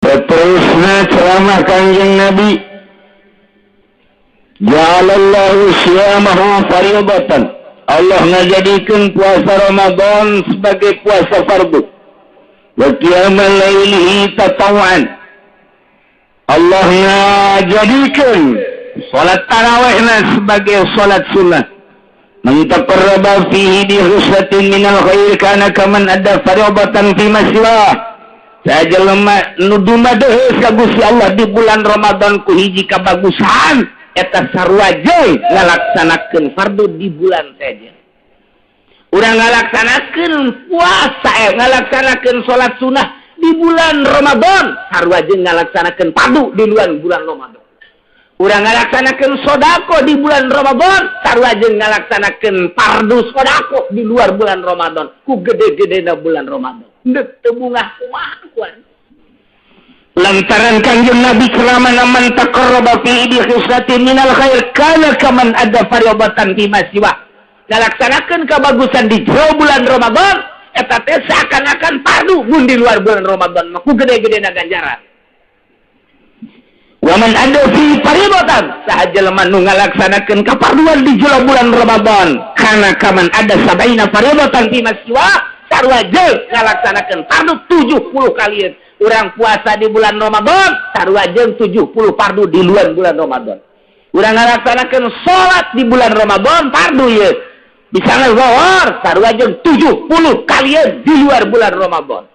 Terusna ceramah Kangjeng Nabi, ja'alallahu siyamahu fardatan. Allah ngajadikeun puasa Ramadan sebagai puasa fardu. Wa qiyamal lailihi tatawwan. Allah ngajadikeun salat tarawihna sebagai salat sunnah. Man taqarraba fihi bi husnatin minal khair kana kaman adda fardatan fi maswa. Saja lemah nu dumadeheus ka Gusti Allah di bulan Ramadan ku hiji kabagusan eta sarua jeung ngalaksanakeun fardu di bulan saja. Urang ngalaksanakeun puasa, ngalaksanakeun salat sunnah di bulan Ramadan sarua jeung ngalaksanakeun fardu di luar bulan Ramadan. Urang ngalaksanakeun sedekah di bulan Ramadan sarua jeung ngalaksanakeun fardu sedekah di luar bulan Ramadan ku gede-gedena bulan Ramadan. Ndek teu bungah kumaha kuan. Lantaran Kangjeng Nabi ceramah man taqarraba fi bi khislatin minal khair kana kaman adda fardatan fi ma siwa. Ngalaksanakeun kabagusan di jero bulan Ramadan eta teh seakan-akan fardu mun di luar bulan Ramadan mah ku gede-gedena ganjaran. Wa man adda fi fardatan saha jelema nu ngalaksanakeun kafarduan di jero bulan Ramadan kana kaman adda sabaina fardatan fi ma siwa sarua jeung ngalaksanakeun fardu 70 kalian. Urang puasa di bulan Ramadan sarua jeung 70 fardu di luar bulan Ramadan. Urang ngalaksanakeun salat di bulan Ramadan fardu ieu. Bisa ngazuhur sarua jeung 70 kalian di luar bulan Ramadan.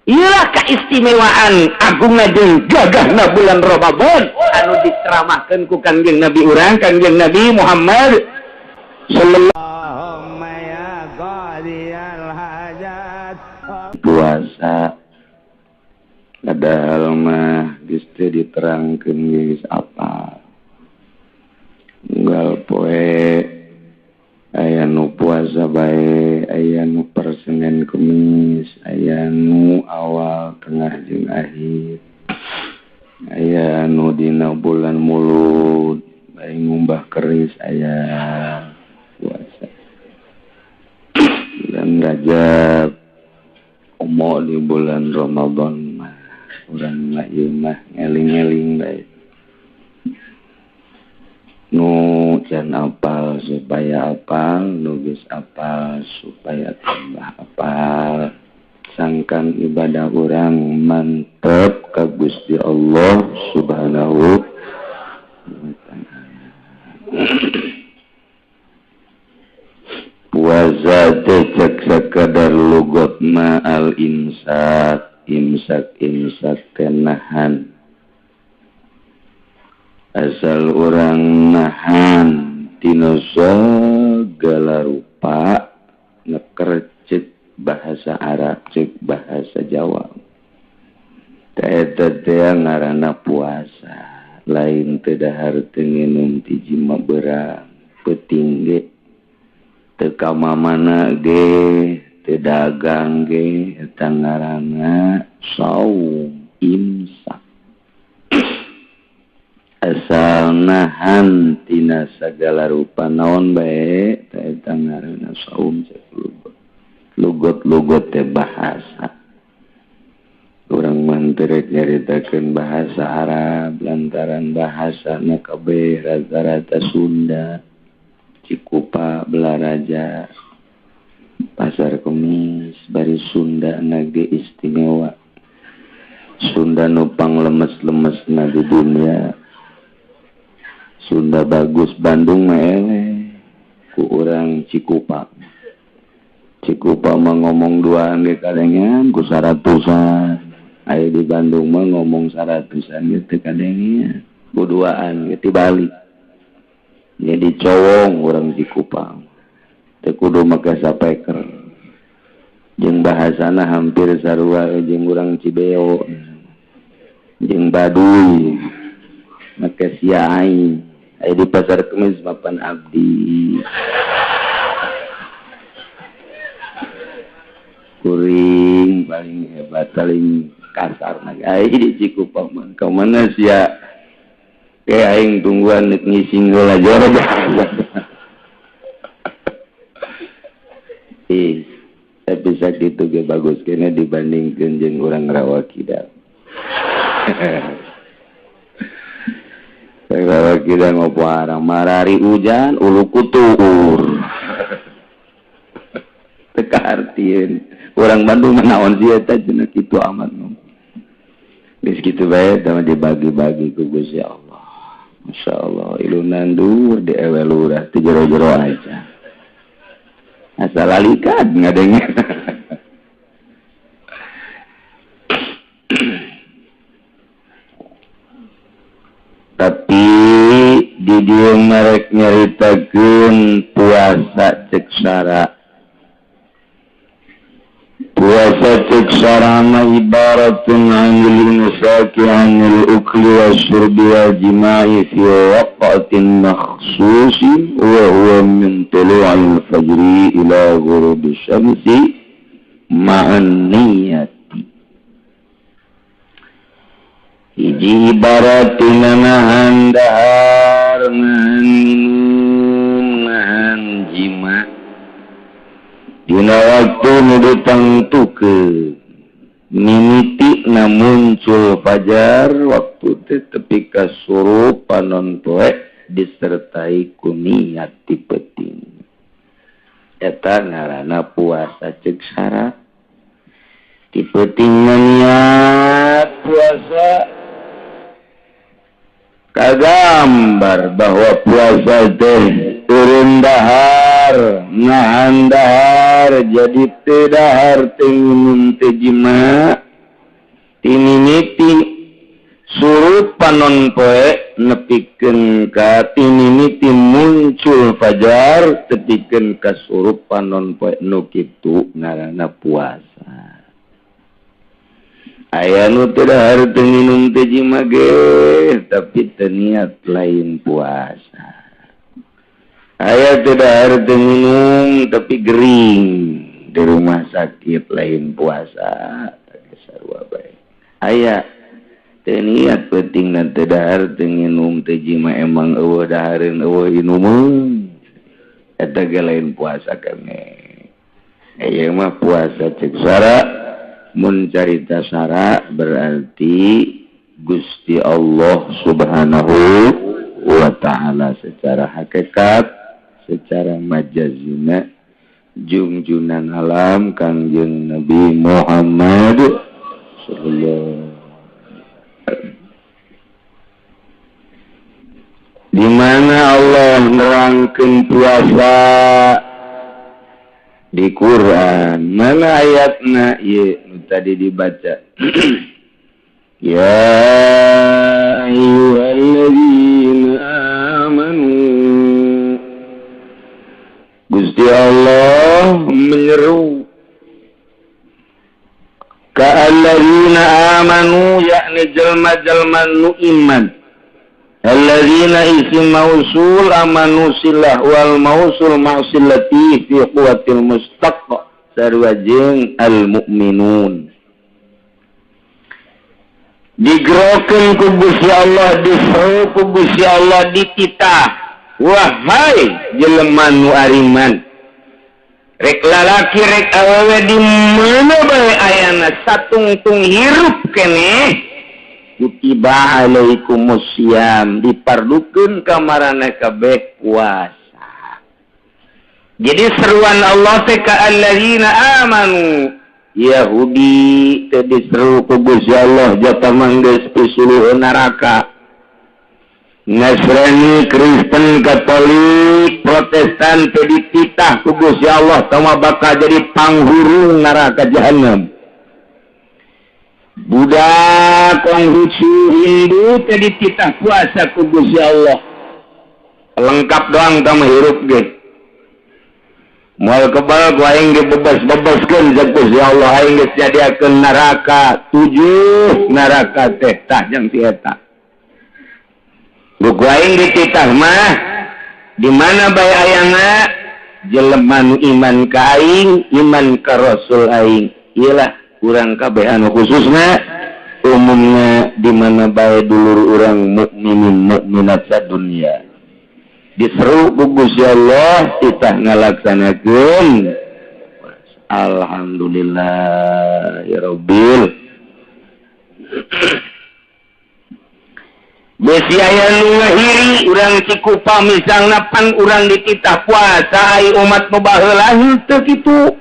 Iyalah keistimewaan agungna jeung gagahna bulan Ramadan anu diceramahkeun ku Kangjeng Nabi urang, Kangjeng Nabi Muhammad sallallahu puasa. Padahal mah geus teu diterangkeun geus apa. Unggal poe aya nu puasa bae, aya nu per Senin Kemis, aya nu awal tengah jeung akhir. Aya nu dina bulan Mulud, bae ngumbah keris aya puasa. Bulan Rajab omo di bulan Ramadan mah urang mah ieu mah ngeling-eling bae. Nu can apal supaya apal, nu geus apal supaya tambah apal. Sangkan ibadah urang mantep ka Gusti Allah Subhanahu wa ta'ala. Puasa teh cek sakadar lugot ma al imsak, imsak imsak tenahan. Asal orang nahan tina sagala rupa ngekercek bahasa Arab cek bahasa Jawa. Eta teh ngaranna puasa, lain teu dahar teu nginum ti jima beurang peuting ge. Teu ka mamana ge, teu dagang ge, eta ngaranna saum imsak. Asal nahan tina sagala rupa naon bae, eta ngaranna saum cek lugot. Lugot-lugot teh bahasa. Urang mah teu rek nyaritakeun bahasa Arab lantaran bahasana kabeh rata-rata Sunda. Cikupa, Belaraja, Pasar Kemis, bari Sunda nage istimewa. Sunda nupang lemes-lemes na di dunia. Sunda bagus Bandung mah eleh ku urang Cikupa. Cikupa mah ngomong duaan ge kadengean ku 100-an. Aya di Bandung mah ngomong 100-an ge teu kadengean. Ku duaan ge tibalik. Jadi cowong orang Cikupa teu kudu make sapeker. Jeung bahasana hampir sarua jeung urang Cibeo jeung Baduy make sia aing. Aya di Pasar Kemis mapan abdi. Kuring paling hebat paling kasar aya di Cikupa mah. Ka mana sia? Kayak aing tungguan nek ngising heula jor. Ih, tapi sakitu ge bagus kene dibandingkeun jeung urang Rawa Kidal. Kalau kita ngopo arang marari hujan ulu kutur. Teka artieun. Orang Bandung manaon sih eta cenah kitu amat. Geus kitu bae tah dibagi-bagi ku Gusti Allah. Masyaallah ilu nandur di ewe lurah teu jero-jero aja. Asal alikat ngadenge. Tapi di dieu merek nyaritakeun puasa cek sara. Puasa cek sara mah ibaratun anil imsaki anil ukli wasyurbi wal jima'i fi waqtin makhsusin wa huwa min tulu'il fajri ila ghurubi syamsi ma'an niyyati. Hiji ibaratina nahan dahar, nahan minum, nahan jima. Dina waktu nu ditangtukeun mimiti na muncul fajar waktu teh tepi ka surup panon poe disertai ku niat ti peuting. Eta ngaranna puasa ceuk syarat. Ti peuting niat puasa kagambar bahwa puasa teh turun dahar, nahan dahar, jadi teu dahar teu minum teu jima, tinimiti surut panon poe nepikeun ka tinimiti muncul fajar tepikeun ka surup panon poe nu kitu ngaranna puasa. Aya nu teu dahar teu minum teu jima ge tapi teu niat lain puasa. Aya teu dahar teu minum tapi gering di rumah sakit lain puasa. Sarua bae. Aya teu niat peutingna teu dahar teu minum teu jima emang eueuh dahareun eueuh inumeun. Eta ge lain puasa keneh. Aya mah puasa ceuk sara. Mun carita sara berarti Gusti Allah Subhanahu wa ta'ala secara hakikat, secara majazina jungjunan alam Kangjeng Nabi Muhammad sallallahu. Di mana Allah nerangkeun puasa di Quran, mana ayatna ieu nu tadi dibaca. Ya ayyuhalladzina amanu. Gusti Allah menyeru ka alladzina amanu yakni jelma-jelma nu iman. Alladzina isim mausul amanu silah wal mausul ma'silati fi quwwatil mustaq sarua jeung al mukminun. Digerokeun ku Gusti Allah, diseru ku Gusti Allah, dititah, wahai jelema nu ariman, rek lalaki rek awewe di mana bae ayana satungtung hirup keneh, kutiba alaikumusiyam, dipardukeun ka maraneh kabeh puasa. Jadi seruan Allah teh ka alladzina amanu. Yahudi teh diseru ku Gusti Allah jata manggeus pisuluh neraka. Nasrani, Kristen, Katolik, Protestan teh dititah ku Gusti Allah tama bakal jadi panghurung neraka jahanam. Buddha, Konghucu, Hindu teh dititah puasa ku Gusti Allah. Lengkap doang tama hirup ge. Moal kebal ku aing dibebas-bebaskeun jeung Gusti Allah, aing geus nyadiakeun neraka 7 neraka teh tah jeung si eta. Ku aing dititah mah di mana bae ayana jelema nu iman ka aing, iman ka Rasul aing. Ieu lah urang kabeh anu khususna umumna di mana bae dulur urang mukminin mukminat sadunya. Diseru ku Gusti Allah titah ngalaksanakeun. Alhamdulillah ya rabbil. Besi aya nu ngahiri urang Cikupa misalna pan urang dititah puasa ai umat nu baheula henteu kitu.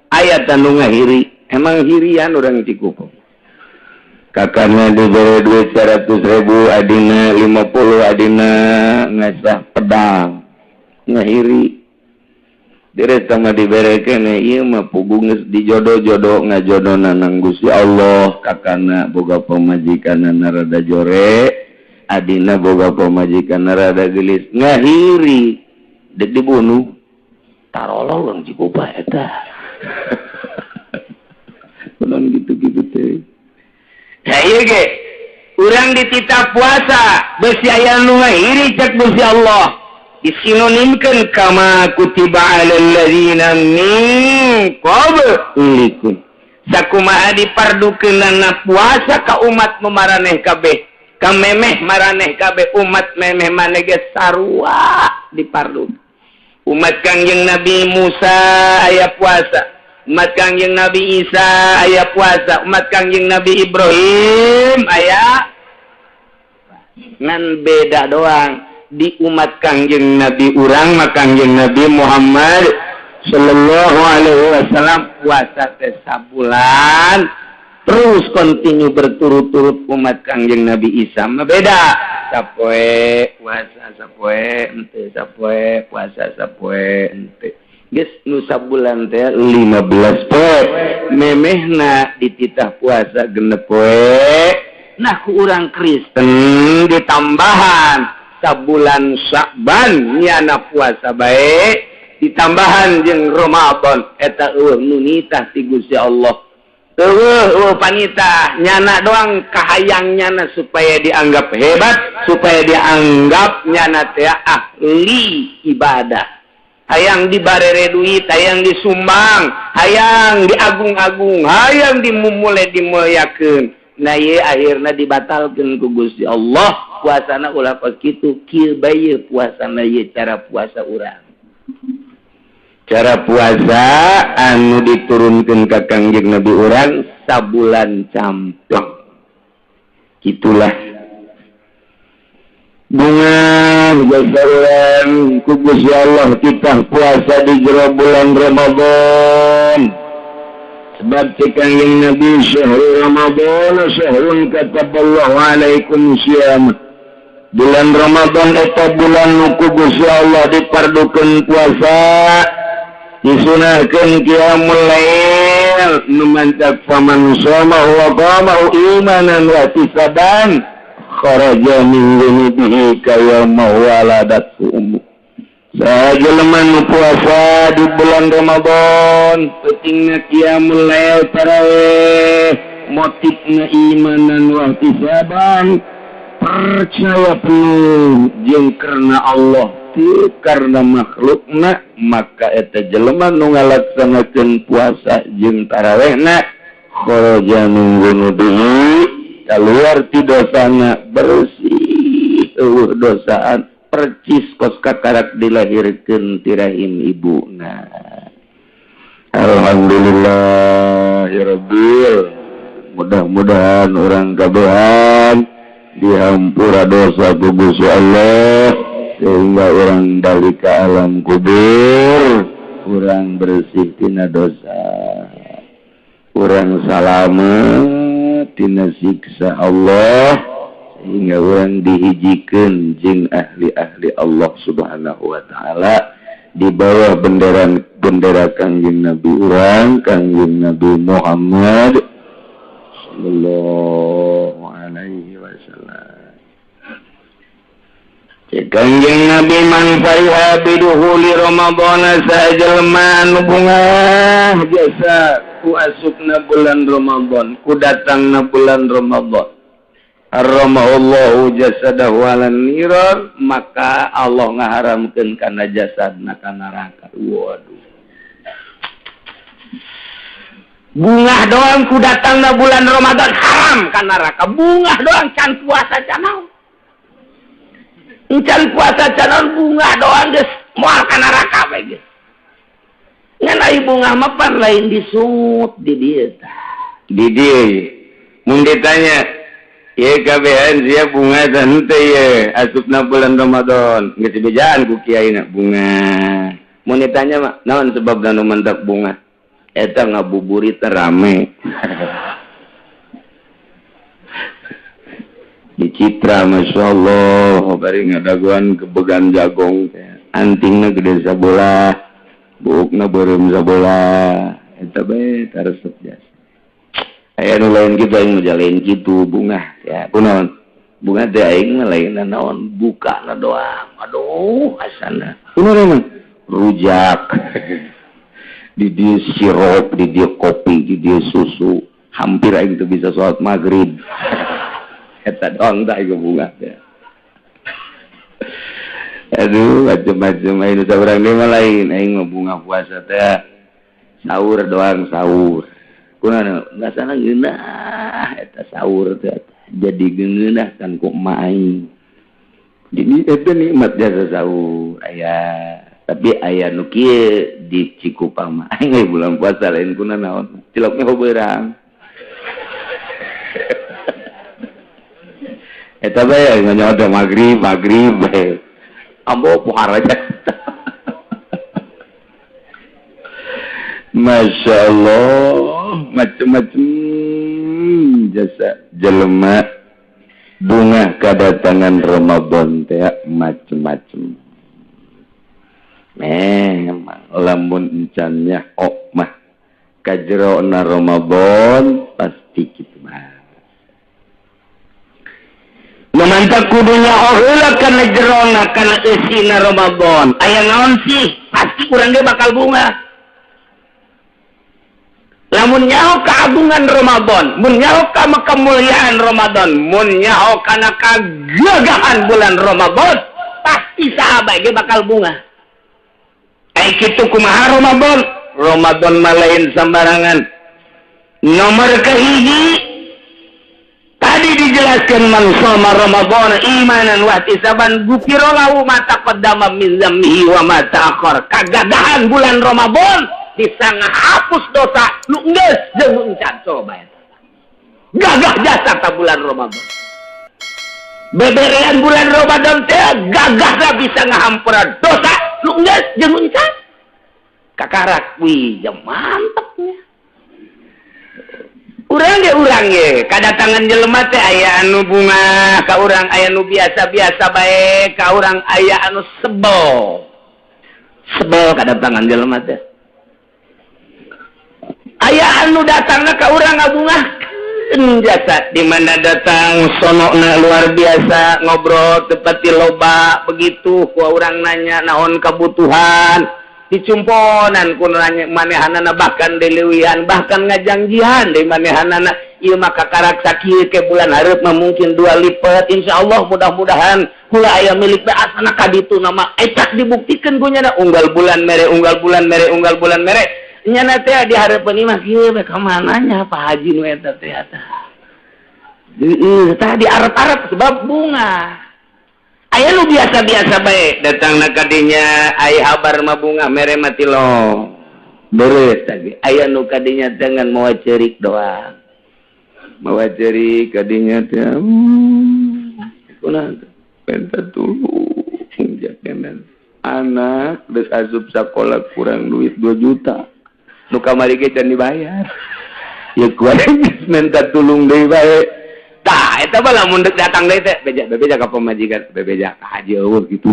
Aya tah nu ngahiri, emang hirian urang Cikupa. Kakakna dibere duit 100.000, adina 50, adina ngasah pedang. Ngahiri. Dire sama dibere keneh ieu mah puguh geus dijodoh-jodoh ngajodona nang Gusti Allah, kakana boga pamajikanna rada jore. Adina boga pamajikan rada gelis ngahiri dek dibunuh tarolol urang Cikupa eta kunaon gitu-gitu teh. Nah ieu ge urang dititah puasa beusi aya nu ngahiri cek Gusti Allah disinonimkeun kama kutiba alal ladzina min qablikum sakumaha dipardukeunana puasa ka umat nu maraneh kabeh kamemeh maraneh kabeh umat memeh maneh ge sarua dipardu. Umat Kangjeng Nabi Musa aya puasa, umat Kangjeng Nabi Isa aya puasa, umat Kangjeng Nabi Ibrahim aya. Ngan beda doang di umat Kangjeng Nabi urang mah Kangjeng Nabi Muhammad sallallahu alaihi wasallam puasa teh sabulan terus kontinu berturut-turut. Umat Kangjeng Nabi Isa mah beda, sapoe puasa sapoe henteu, sapoe puasa sapoe henteu. Geus nu sabulan teh 15 poe memehna dititah puasa 6 poe. Nah ku urang Kristen ditambahan sabulan Sya'ban nyana puasa bae ditambahan jeung Ramadan eta eueuh nu nitah ti Gusti Allah. Eueuh panita nyana doang kahayang nyana supaya dianggap hebat, supaya dianggap nyana teh ahli ibadah. Hayang dibarere duit, hayang disumbang, hayang diagung-agung, hayang dimumule dimulyakeun. Nah ieu akhirna dibatalkeun ku Gusti Allah. Puasana ulah kos kitu, kieu bae puasana ieu cara puasa urang. Cara puasa anu diturunkan ke Kangjeng Nabi urang sabulan campleng. Itulah bunga jasa urang ku Gusti Allah kita puasa di jero bulan Ramadan. Sebab cek Kangjeng Nabi syahrul Ramadan syahrun kataballahu alaikum siyam. Bulan Ramadan eta bulan nu ku Gusti Allah dipardukeun puasa. Disunahkeun qiyamul lail nu mantap faman shoma wa qama imanan wa ihtisaban kharaja min dzunubihi kayama waladat ummu. Sajelema nu puasa di bulan Ramadan pentingna qiyamul lail tarawih motifna imanan wa ihtisaban percaya penuh jeung karena Allah karena makhlukna maka eta jelema nu ngalaksanakeun puasa jeung tarawehna kharaja min dzunubihi keluar ti dosana bersih eueuh dosaan percis kos kakarak dilahirkeun ti rahim ibuna. Alhamdulillahirabbil mudah-mudahan urang kabehan dihampura dosa ku Gusti Allah sehingga orang balik ke alam kubur orang bersih tina dosa, orang salamet tina siksa Allah sehingga orang dihijikeun jeung ahli-ahli Allah Subhanahu wa taala di bawah bendera Kangjeng Nabi urang Kangjeng Nabi Muhammad sallallahu alaihi wasallam. Kangjeng Nabi man fariha biduhuli Ramadhan sajelma nu bungah jasa ku asupna bulan Ramadan ku datangna bulan Ramadan harramallahu jasadahu alan nirar maka Allah ngaharamkeun kana jasadna ka neraka. Waduh, bungah doang ku datangna bulan Ramadan haram ka neraka. Bungah doang can puasa can naon. Can puasa can bungah doang geus moal ka neraka we geus. Ngan ai bungah mah pan lain disungut di dieu tah. Di dieu mun ditanya Ieu kabehan sia bunga teh henteu ye asupna bulan Ramadan. Geus dibejaan ku kiaina bunga. Mun ditanya mah naon sebabna nu mentak bunga? Eta ngabuburit rame. Di Citra Masya Allah bari ngadaguan kebegan jagong antingna gede sabola buukna beureum sabola eta bae taresep jasa aya nu lain kitu aing mah lain kitu bunga ya kunaon bunga teh aing mah lain naon bukana doang aduh asana kunaon emang rujak di dieu sirup di dieu kopi di dieu susu hampir aing teu bisa salat maghrib. Eta doang tak ieu bunga teh. Aduh, macam-macam aing saurang deui mah lain, aing mah bunga puasa teh sahur doang sahur. Kunaon ngasana ngeunah eta sahur teh jadi geunah kan ku emak aing. Jadi eta nikmat jasa sahur aya, tapi aya nu kieu di Cikupang mah aing bulan puasa lain kuna naon, ciloknya hobeurang. Eta bae nganyawa teh maghrib, maghrib bae. Ambo pohar aja. Masya Allah, macem-macem jasa jelema bunga kedatangan Ramadan teh macem-macem. Memang lamun encannya ok mah kajerona Ramadan pasti kitu mah. Memantap kudunya heula kana jerona kana eusina Ramadan. Aya naon sih? Pasti urang ge bakal bunga. Lamun nyaho keagungan Ramadan, mun nyaho ka kemuliaan Ramadan, mun nyaho kana kagagahan bulan Ramadan, pasti sahabat ge bakal bunga. Ai kitu kumaha Ramadan? Ramadan mah lain sembarangan. Nomor kahiji tadi dijelaskan man shoma Ramadan imanan wa ihtisaban gufira lahu ma taqaddama min dzambihi wa ma ta'akhkhar. Kagagahan bulan Ramadan bisa ngahapus dosa nu geus jeung nu encan coba eta. Gagah jasa ta bulan Ramadan. Beberean bulan Ramadan teh gagahna bisa ngahampura dosa nu geus jeung nu encan. Kakarak wih ya mantepnya. Urang ge kadatangan jelema teh aya anu bunga ka urang aya nu biasa-biasa bae ka urang aya anu sebel. Sebel kadatangan jelema teh. Aya anu datangna ka urang ngabungahkeun jasa di mana datang sonokna luar biasa ngobrol tepati loba begitu ku urang nanya naon kebutuhan dicumponan ku manehanana bahkan dileuwihan bahkan ngajangjihan di manehanana ieu mah kakarak sakieu ke bulan hareup mah mungkin 2 lipat insyaallah mudah-mudahan kula aya milik bae asana ka ditu nama eta dibuktikeun ku nyana unggal bulan mere unggal bulan mere unggal bulan mere nyana teh di hareupeun imah kieu bae ka mana nya Pak Haji nu eta teh eta heueuh tah di arep-arep sebab bunga. Aya nu biasa-biasa bae datangna ka dinya aya habar mah bunga mere mati lo beres tadi aya nu ka dinya dengan mawa ceurik doang mawa ceurik ka dinya teh kunaon minta tulung jakenan anak geus asup sakola kurang duit 2 juta nu kamari ge can dibayar ya kuari geus minta tulung deui bae. Tah, eta mah lamun deuk datang deui teh beja bebeja ka pamajikan, bebeja ka haji eueuh kitu.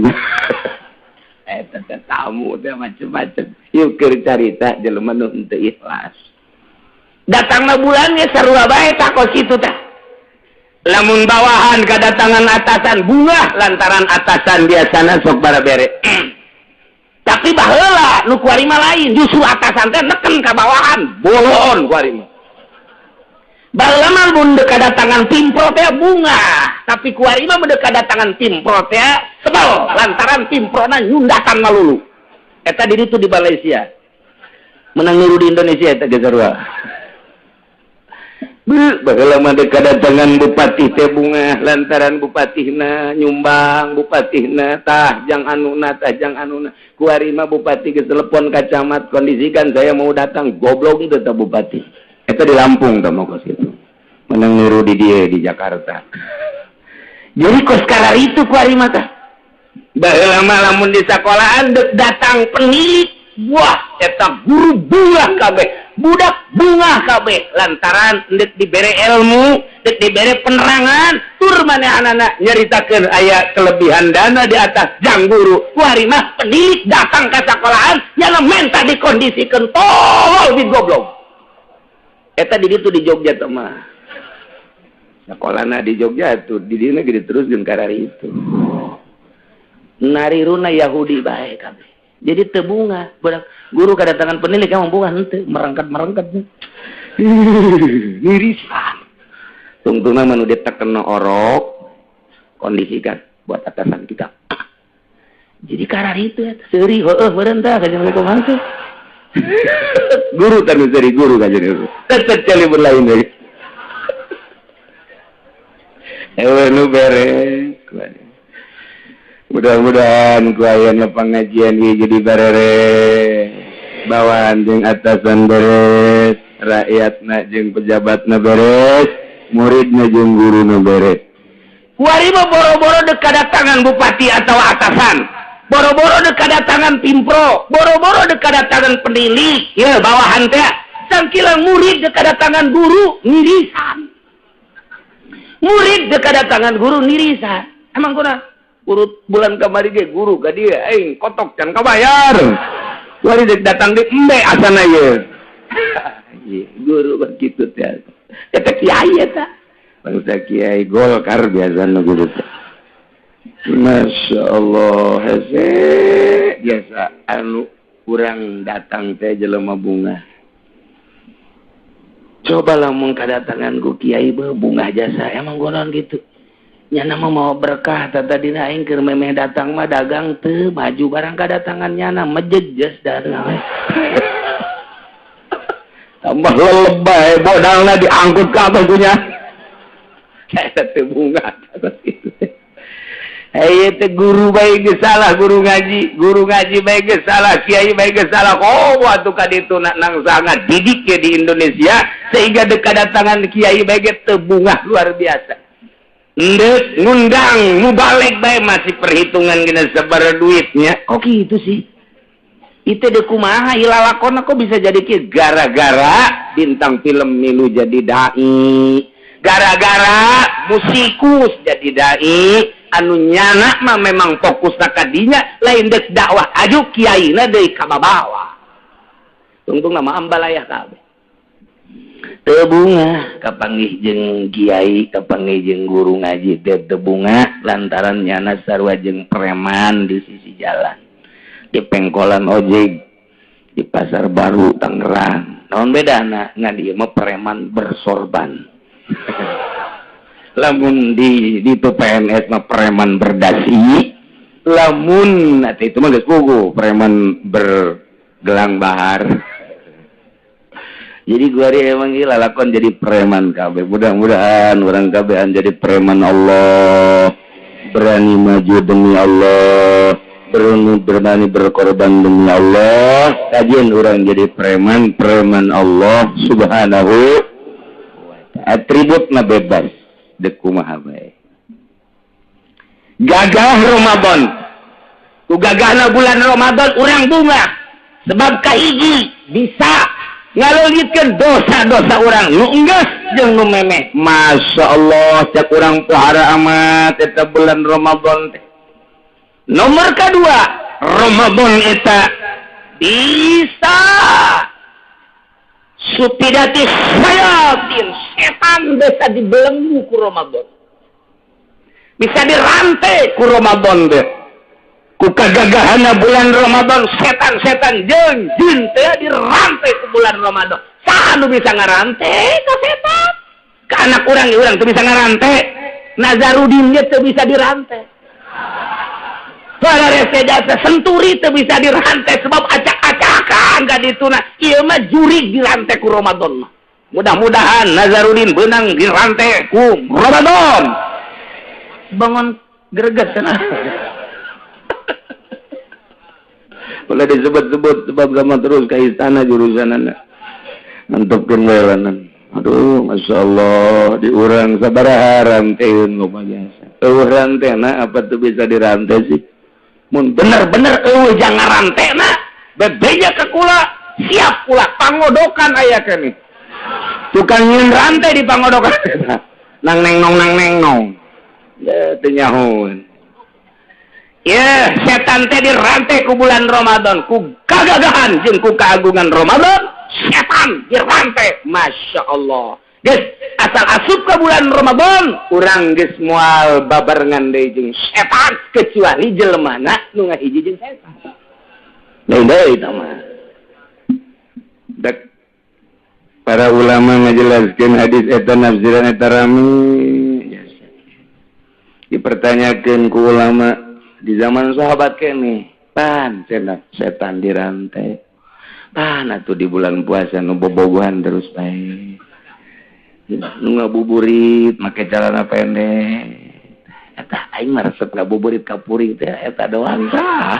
Eta teh tamu teh macem-macem. Ieu keur carita jelema nu henteu ikhlas. Datangna bulan ge sarua bae tah kos kitu tah. Lamun bawahan kadatangan atasan bunga lantaran atasan biasana sok barabere. Tapi baheula nu kuari mah lain, justru atasan teh neken ka bawahan, bolon kuari mah. Baheula mah mun deuk kadatangan pimpro teh bunga, tapi kuari mah mun deuk kadatangan pimpro teh sebel lantaran pimprona nyundakan malulu. Eta di ditu di Malaysia. Menang niru di Indonesia eta ge sarua. Baheula mah deuk kadatangan bupati teh bunga lantaran bupatihna nyumbang, bupatihna tah jang anuna tah jang anuna. Kuari mah bupati geus telepon ka camat kondisikan saya mau datang, goblok teh bupati. Eta di Lampung tah mah kos kitu. Menang niru di dia di Jakarta. Jadi kos karar itu ku ari mah tah. Baheula mah lamun di sekolahan deuk datang penilik, wah eta guru bungah kabeh, budak bungah kabeh lantaran deuk dibere ilmu, deuk dibere penerangan, tur manehanana nyaritakeun aya kelebihan dana di atas jang guru. Ku ari mah penilik datang ka sekolahan nyana menta dikondisikeun tolol di goblok. Eta di ditu di Jogja teh mah. Sekolahna di Jogja tuh di dieu ge diteruskeun karari itu. Nariruna Yahudi bae kabeh. Jadi teu bunga, budak guru kedatangan penilik emang bunga henteu, merangkat-merangkat. Nirisan. Tungtungna mah nu ditekena orok, kondisikan buat atasan kita. Jadi karari itu eta seuri heueuh meureun tah ka jeung kumaha teh. Guru teh nu seuri guru ka jeung tetep celi lain deui. Ewe nu beres. Mudah-mudahan ku ayana pengajian ieu jadi beres. Bawahan jeung atasan beres, rakyatna jeung pejabatna beres, muridna jeung guruna beres. Kuari mah boro-boro deuk kadatangan bupati atau atasan, boro-boro deuk kadatangan pimpro, boro-boro deuk kadatangan penilik, ye bawahan teh sangkilang murid deuk kadatangan guru nirisan. Murid deuk kadatangan guru nirisan. Emang kurang? Urut bulan kamari ge guru ka dieu aing kotok can kabayar. Kuari deuk datang di embe asana ye. Guru begitu teh. Eta kiai eta. Bangsa kiai Golkar biasana guru teh. Masya Allah hese biasa anu urang datang teh jelema bunga. Coba lamun kadatangan ku kiai bungah jasa emang gonon gitu. Nyana mah mau berkah tata dina aing keur memeh datang mah dagang teu maju barang kadatangan nyana mejejes dagang. Tambah lelebay modalna diangkut ka atas punya. Eta teu bunga gitu. Hei teh guru bae geus salah guru ngaji bae geus salah, kiai bae geus salah. Oh atuh ka ditu nang sangat didik ke di Indonesia sehingga deuk kadatangan kiai bae ge teu bungah luar biasa. Ndek ngundang mubalik bae masih perhitungan gina sabar duitnya. Kok gitu sih? Itu de kumaha ilalakona kok bisa jadi kieu gara-gara bintang film milu jadi dai, gara-gara musikus jadi dai, anu nyana mah memang fokus ka dinya lain deuk dakwah aju kiaina deui ka babawa. Tungtung nama ambalayah kabeh. Teu bunga kapanggih jeung kiai, kapanggih jeung guru ngaji teh teu bunga lantaran nyana sarua jeung preman di sisi jalan, di pengkolan ojek, di pasar baru Tangerang. Naon bedana? Ngan ieu mah preman bersorban. Lamun di itu PNS mah preman berdasi, lamun atuh itu mah geus puguh preman bergelang bahar. Jadi gua hari emang gila lakon jadi preman kabeh. Mudah-mudahan orang kabehan jadi preman Allah, berani maju demi Allah, berani berkorban demi Allah. Kajian orang jadi preman, preman Allah Subhanahu wa ta'ala. Atributna bebas deuk kumaha bae. Gagah Ramadan. Ku gagahna bulan Ramadan urang bunga. Sebab kahiji bisa ngaleuitkeun dosa-dosa urang nu enggeus jeung nu memeh. Masya Allah cek urang pohara amat eta bulan Ramadan teh. Nomor kedua, Ramadan eta bisa supidati sayatin setan bisa dibelenggu ku Ramadan, bisa dirantai ku Ramadan teh. Ku kagagahana bulan Ramadan setan-setan jeung jin teh dirantai ku bulan Ramadan. Saha nu bisa ngarantai ka setan? Ka anak urang urang teu bisa ngarantai. Nazarudin ge teu bisa dirantai. Para rese jasa senturi teu bisa dirantai sebab acak-acakan ka dituna. Ieu mah jurig dirantai ku Ramadan mah. Mudah-mudahan Nazarudin beunang dirantai ku Ramadan. Bangun greget cenah. Boleh disebut-sebut sebab sama terus ke istana jurusanana. Mantupkeun we lanan. Aduh, Masya Allah, di urang sabaraha ranteun loba jasa. Eueuh rantena apa tuh bisa dirantai sih? Mun bener-bener eueuh jangan rantena, bebeja ke kula, siap kula pangodokan aya keneh. Tukang nyeun rantai di pangodokan. Nang neng nong nang neng nong. Ya teu nyahoeun. Ya, setan teh dirantai ku bulan Ramadan, ku kagagahan jeung ku keagungan Ramadan, setan dirantai. Masya Allah. Geus asal asup ke bulan Ramadan, urang geus moal babarengan deui jeung setan kecuali jelemana nu ngahiji jeung setan. Lain deui eta mah. Dek para ulama ngajelaskeun hadis eta nafsiran eta rame. Dipertanyakeun ku ulama di zaman sahabat kene, pan cenah setan dirantai. Pan atuh di bulan puasa nu bobogohan terus bae. Nu ngabuburit make celana pendek. Eta aing mah resep ngabuburit ka puring teh eta doang tah.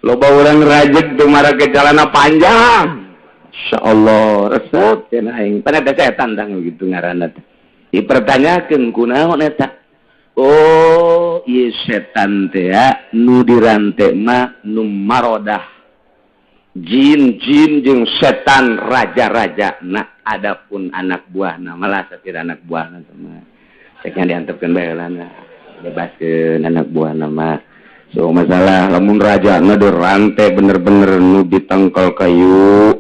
Loba urang rajeg teu marake celana panjang. Insyaallah resep cenah aing. Pan eta setan tah gitu ngaranna teh. Dipertanyakeun kunaon eta? Oh, ieu setan teh nu dirante mah nu marodah. Jin-jin jeung setan raja-raja. Nah, adapun anak buahna malah satir anak buahna mah. Ceknya diantepkeun bae heulana. Bebaskeun anak buahna mah. So masalah lamun rajana dirante bener-bener nu ditangkal kayu,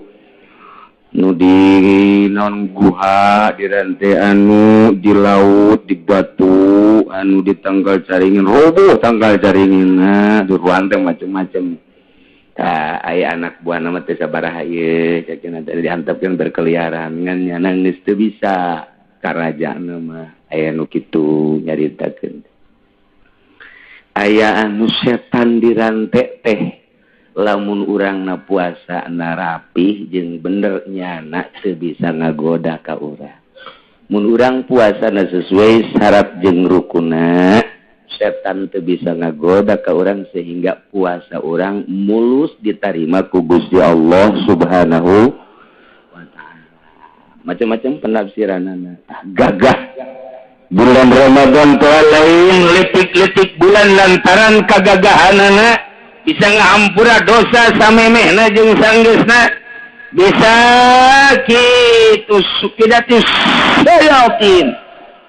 nu di non guha dirante anu di laut di batu anu ditangkal caringin roboh tangkal caringin nah dirante macem-macem. Tah aya anak buah nama teh sabaraha ieu cekna teh diantepkeun berkeliaran ngan nyana geus teu bisa karajaan mah aya nu kitu nyaritakeun. Aya anu setan dirante teh lamun urangna puasa na rapih jeung bener nyana teu bisa ngagoda ka urang. Mun urang puasana sesuai syarat jeung rukunna, setan teu bisa ngagoda ka urang sehingga puasa urang mulus diterima ku Gusti Allah Subhanahu wa taala. Macam-macam penafsiranana. Gagah bulan Ramadan teh lain letik-letik bulan lantaran kagagahanana bisa ngahampura dosa samemehna jeung sanggeusna bisa kitu sukidatis sayatin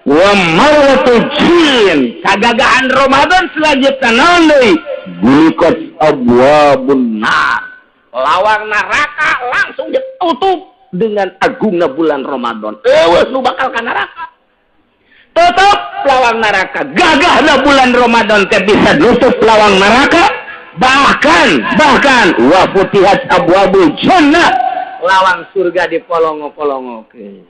wa marwatu jin. Kagagahan Ramadan selanjutnya naon deui? Bulikat abwabun nar, lawang neraka langsung ditutup dengan agungna bulan Ramadan. Eueuh nu bakal ka neraka tutup lawang neraka. Gagahna bulan Ramadan teh bisa nutup lawang neraka. Bahkan wa futihat abwabul jannah, lawang surga dipolongo-polongokeun.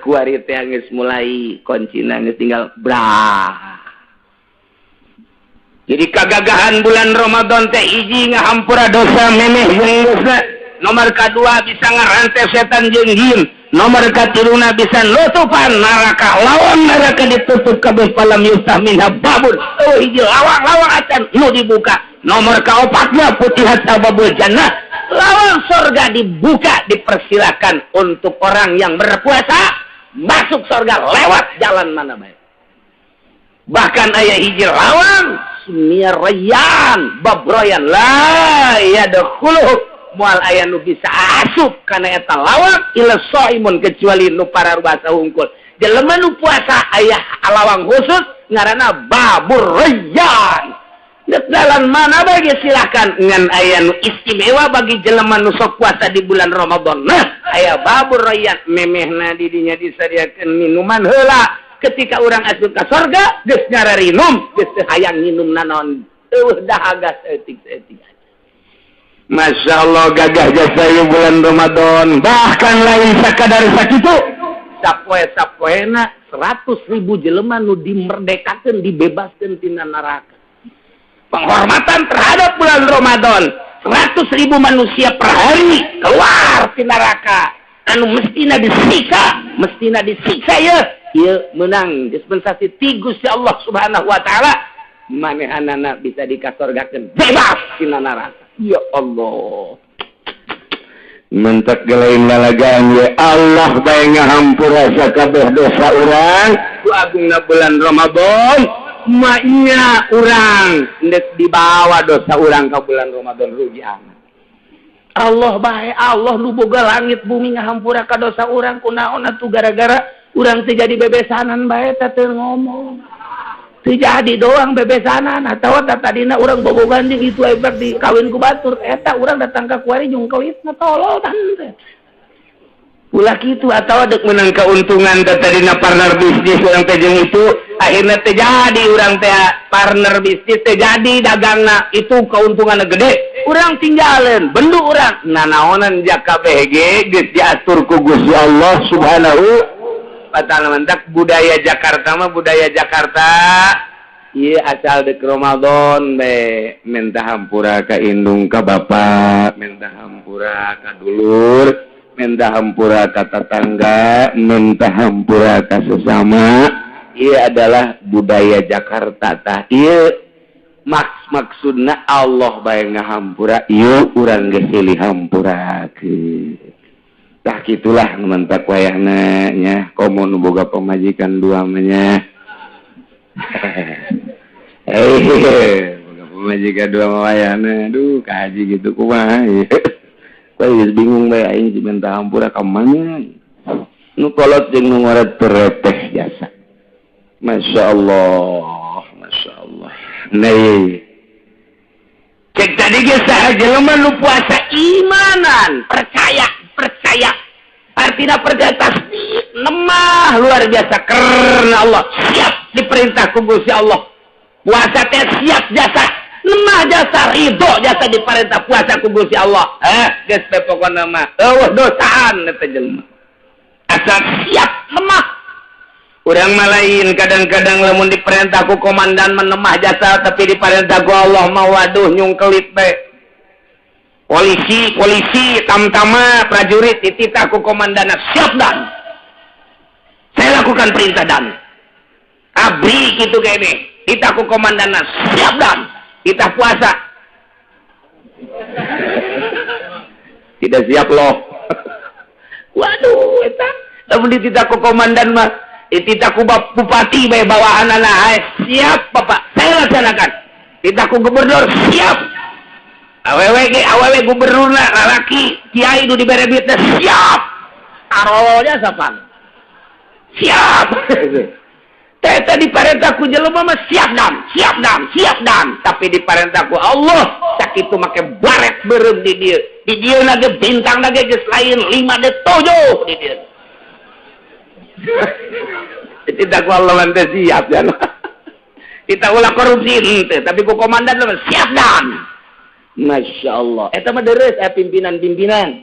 Kuari teh geus mulai kuncina geus tinggal brah. Jadi kagagahan bulan Ramadan teh hiji ngahampura dosa memeh jeung dosa. Nomor kadua bisa ngarante setan jeung jin. Nomor katiluna bisa nutupan neraka. Lawang neraka ditutup kabeh falam yuftah minha babun. Oh hiji lawang-lawang acan nu dibuka. Nomor kaopatna putihat abwabul jannah, lawang surga dibuka, dipersilakan untuk orang yang berpuasa masuk surga lewat jalan mana baik. Bahkan aya hiji lawang sumia rayyan babroyan la yadkhuluhu moal aya nu bisa asup kana eta lawang illa shaimun kecuali nu pararuasa hungkul. Jelema nu puasa aya lawang khusus ngaranna babur rayyan. Jalan mana bagi silakan ngan aya nu istimewa bagi jelema nu sok puasa di bulan Ramadan. Nah, aya babur rayyan memehna di dinya disadiakeun minuman heula. Ketika urang asup ka sorga geus ngararinum, geus teu hayang nginum nanaon. Eueuh dahaga saeutik-saeutik. Masya Allah gagah jasa ieu bulan Ramadan. Bahkan lain sakadar sakitu sapoe-sapoena 100.000 jelema nu dimerdekakeun, dibebaskeun tina neraka. Penghormatan terhadap bulan Ramadan, 100.000 manusia per hari keluar ti neraka anu mestina disiksa ya ieu menang dispensasi ti Gusti Allah Subhanahu wa taala, manehanana bisa dikasorgakeun bebas tina neraka. Ya Allah, Mentek gelain lalagaan ya Allah bae ngahampura sakabeh dosa urang ku agungna bulan Ramadan maknya urang ndek dibawa dosa urang ka bulan Ramadan rugi amat. Allah bae Allah nu boga langit bumi ngahampura ka dosa urang kunaon atuh gara-gara urang teu jadi bebesanan bae teh teu ngomong. Teu jadi doang bebesanan atawa tadina urang bobogan jeung itu hebat di kawin ku batur eta urang datang ka kuari jeung kelitna tolol tan teh. Ulah kitu atawa deuk meunang keuntungan teh tadina partner bisnis urang teh jeung itu akhirna teh jadi urang teh partner bisnis teh jadi dagangna itu keuntunganna gede urang tinggalin bendu urang nanaonan jaka BG geus diatur ku Gusti Allah Subhanahu wa ta'ala. Mentak budaya Jakarta mah budaya Jakarta ieu asal deuk Ramadan be minta hampura ka indung ka bapak, minta hampura ka dulur, minta hampura ka tetangga, minta hampura ka sesama. Ieu adalah budaya Jakarta tah ieu maksudna Allah bae ngahampura ieu urang geus silih hampurakeun. Tah kitulah nu mentak wayahna nya komo nu boga pamajikan dua mah nya. Boga pamajikan dua mah wayahna aduh kahaji gitu kumaha ieu. Kowe geus bingung bae aing minta hampura ka mana. Nu kolot jeung nu ngoret tereteh jasa. Masya Allah, Masya Allah. Nih, cek tadi geus saha jelema nu puasa imanan, percaya, percaya. Artinya percaya tasdik, nemah luar biasa karena Allah. Siap diperintah ku Gusti Allah. Puasa teh siap jasa, nemah jasa, ridho jasa diperintah puasa ku Gusti Allah. Geus teh pokona mah eueuh dosaan eta jelema. Asal siap nemah. Urang mah lain kadang-kadang lamun diperintah ku komandan menemah jasa tapi diperintah ku Allah mah waduh nyungkelit bae. Polisi, polisi, tamtama, prajurit dititah ku komandan siap dan. Saya lakukan perintah dan. Abri kitu kene, dititah ku komandan siap dan. Dititah puasa. Tidak siap loh. Waduh eta lamun dititah ku komandan mah dititah ku bupati bae bawahanana siap bapak saya laksanakan. Dititah ku gubernur siap. Awewe ge awewe gubernurna lalaki kiai nu dibere duitna siap. Arolnya sapan. Siap. Teh tadi diparentah ku jelema mah siap dam, siap dam, siap dam. Tapi diparentah ku Allah sakitu make baret beureum di dieu. Di dieu na ge bintang na ge geus lain 5 de 7 di dieu. Tidak ku Allah mah siap ya. Kita ulah korupsi henteu, tapi ku komandan mah siap dan. Masya Allah. Eta mah deres pimpinan-pimpinan.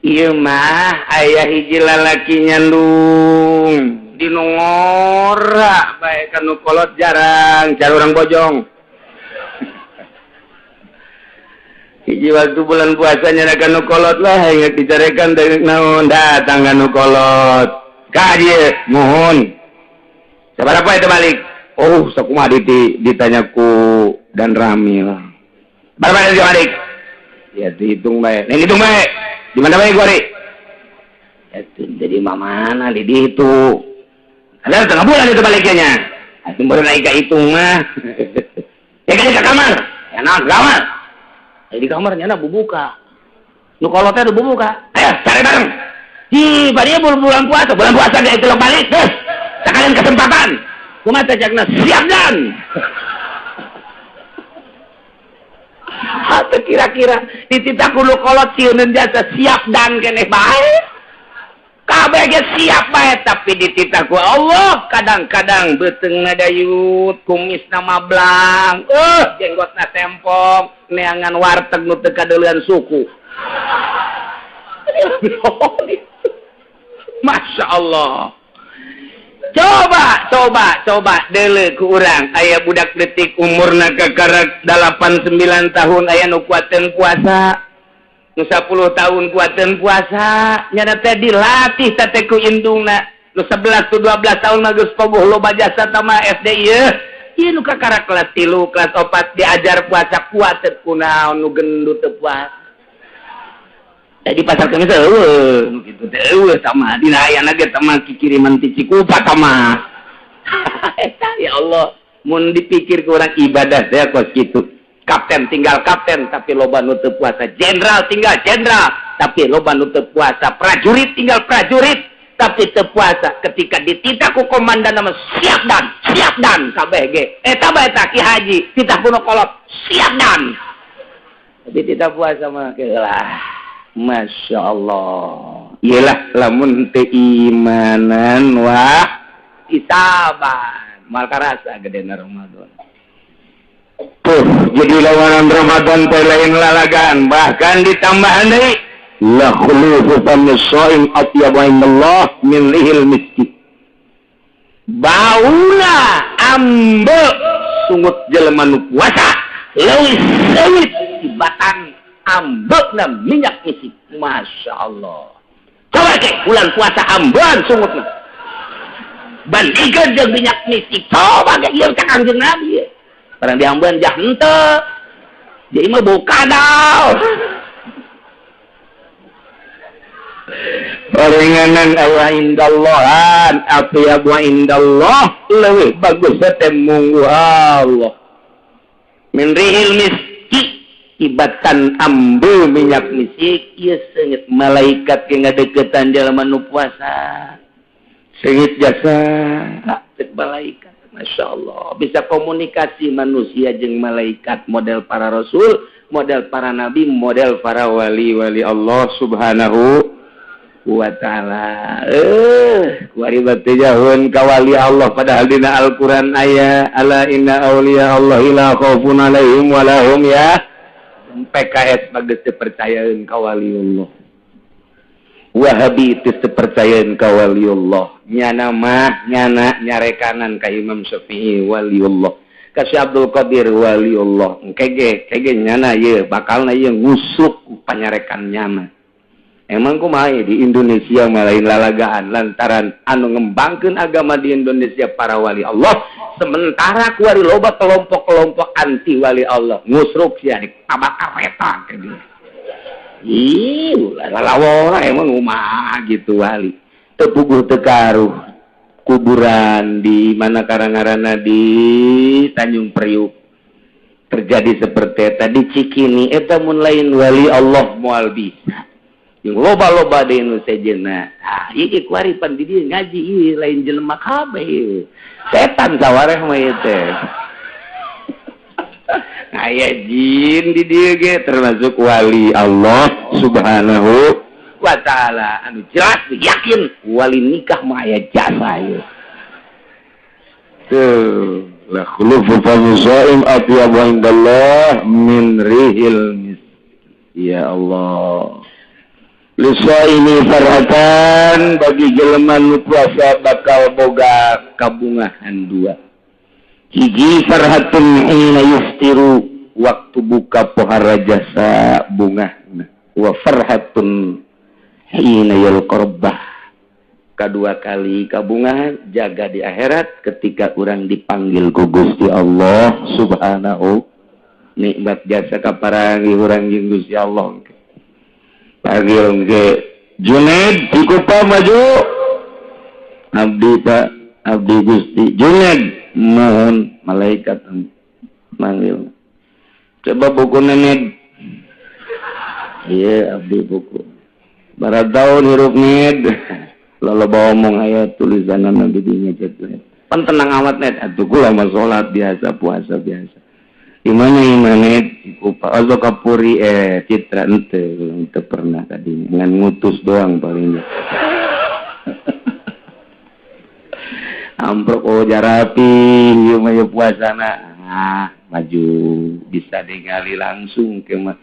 Ieu mah aya hiji lalaki nyandung di nu ngora bae ka nu kolot jarang cari urang bojong. Hiji waktu bulan puasa nya ka nu kolot lah ingat dicarekan dari naon datang ka nu kolot. Ka dieu mohon. Sabaraha eta balik? Oh, sakumaha ditanya ku dan rami lah. Berapa dari balik? Ya dihitung bae. Nih hitung bae. Di mana bae gua, Ri? Ya jadi mana di dihitung. Ada setengah bulan itu baliknya. Atuh baru naik ke hitung mah. Ya kan ke kamar. Ya nah, ke kamar. Ya, di kamarnya na bubuka. Nu kolotnya udah bubuka. Ayo cari bareng. Hi, bari bulan puasa, bulan puasa ge itu balik. Terus sekalian kesempatan. Kumaha teh cakna siap dan. Atau kira-kira dititah ku nu kolot sieuneun jasa siap dan keneh bae. Kabeh ge siap bae tapi dititah ku Allah kadang-kadang beuteungna dayut, kumisna mablang, jenggotna tempong, neangan warteg nu teu kadeuleun suku. Masya Allah. Coba, coba, coba deuleu ku urang aya budak detik umurna kakarek 8 9 tahun aya nu kuateun puasa. Nu 10 tahun kuateun puasa, nyana teh dilatih teh ku indungna. Nu 11 tu 12 tahun mah geus pogoh loba jasa tama SD ieu. Ieu nu kakarak kelas 3, kelas 4 diajar puasa kuateun kunaon nu gendut teu puasa. Di pasar kemis eueuh nu kitu teh eueuh tama dina ayana ge tama kikiriman ti Cikupa tama. Eta ya Allah, mun dipikir ku urang ibadah teh kos kitu. Kapten tinggal kapten tapi loba nu teu puasa, jenderal tinggal jenderal tapi loba nu teu puasa, prajurit tinggal prajurit tapi teu puasa. Ketika dititah ku komandan nama siap dan kabeh ge. Eta bae eta Ki Haji titah ku nu kolot siap dan. Tapi tidak puasa mah lah. Masya Allah. Iyalah lamun teu imanan wah isaban mal karasa gedena Ramadan. Tuh jadi lawanan Ramadan teh lain lalagaan, bahkan ditambahan deui la khulufu famis shaim atyabu indallah min rihil miski. Bauna ambe sungut jelema nu puasa leuwih seungit tibatan ambekna minyak misik. Masya Allah. Coba ke bulan puasa ambean sungutna bandingkeun jeung minyak misik. Coba ke ieu cak Kangjeng Nabi barang diambean jah henteu jadi mah bau kadal. Paringanan awa indallahan atyabu indallah leuwih bagus teh munggu Allah min rihil miski ibatan ambu minyak misik. Ieu seungit malaikat ge ngadeukeutan jalma nu puasa seungit jasa cek malaikat. Masya Allah bisa komunikasi manusia jeung malaikat, model para rasul, model para nabi, model para wali-wali Allah subhanahu wa ta'ala. Kuari batu jahun ka wali Allah padahal dina Al-Qur'an aya ala inna auliya Allah la khaufun alaihim wa lahum ya. PKS bagus dipercayain ka waliullah. Wahabi itu dipercayain ka waliullah. Nyana mah nyana nyarekanan ka Imam Syafi'i waliullah. Ka Syekh Abdul Qadir waliullah. Kege kege nyana ieu bakalna ieu ngusuk panyarekan nyana. Emang kumaha di Indonesia mah lain lalagaan lantaran anu ngembangkeun agama di Indonesia para wali Allah, sementara kuari loba kelompok-kelompok anti wali Allah ngusruk sia ditabak kareta ke dia. Ih, lalawora emang kumaha gitu wali. Teu puguh teu karuh kuburan di mana karangarana di Tanjung Priuk terjadi seperti eta di Cikini eta mun lain wali Allah moal bisa. Yang loba-loba di Indonesia jena. Ah, ieu kuari pan di dieu ngaji ieu lain jelema kabeh ieu. Setan sawareh mah ieu teh. Aya jin di dieu ge termasuk wali Allah subhanahu wa ta'ala. Anu jelas yakin wali nikah mah aya jasa ieu. Tuh, la khulufu famis shaim atyabu indallah min rihil mis. Ya Allah. Lisaimi farhatan bagi jelema nu puasa bakal boga kabungahan dua. Hiji farhatun hina yuftiru waktu buka pohara jasa bungahna, wa farhatun hina yalqa rabbah. Kadua kali kabungahan jaga di akhirat ketika urang dipanggil ku Gusti Allah subhanahu. Nikmat jasa kaparangi urang jeung Gusti Allah. Panggil ke Junaid Cikupa maju. Abdi Pak, abdi Gusti Junaid mohon malaikat manggil. Coba buku nenek. Iya abdi buku. Barat tahun hirup ned. Lalu bawa omong aya tulisan nabi dinya cetu. Pan tenang amat net atuh kula mah salat biasa, puasa biasa. Imana imane Cikupa atau kapuri citra ente pernah tadi ngan ngutus doang palingnya. Amprok oh jarapi ieu mah puasana. Ah, maju bisa ningali langsung ke mah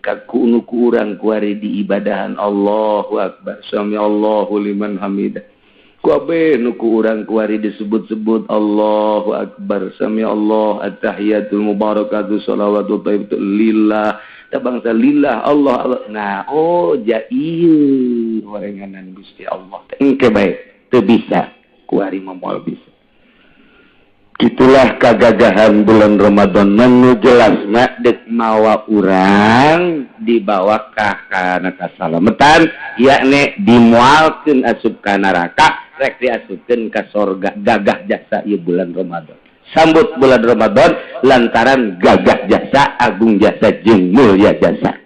ka ku urang kuari di ibadahan Allahu akbar sami Allahu liman hamidah. Kuabe nu ku urang kuari disebut-sebut Allahu akbar sami Allah at-tahiyatul mubarakatuh shalawatu thayyibatu lillah ta bangsa lillah Allah, Allah. Nah oh ja ieu warenganan Gusti Allah teh engke bae teu bisa kuari mah moal bisa. Itulah kagagahan bulan Ramadan nu jelasna dek mawa urang dibawa ka kana kasalametan, yakni dimualkeun asup ka neraka rek diasupkeun ka sorga. Gagah jasa ieu bulan Ramadan. Sambut bulan Ramadan lantaran gagah jasa, agung jasa jeung mulia jasa.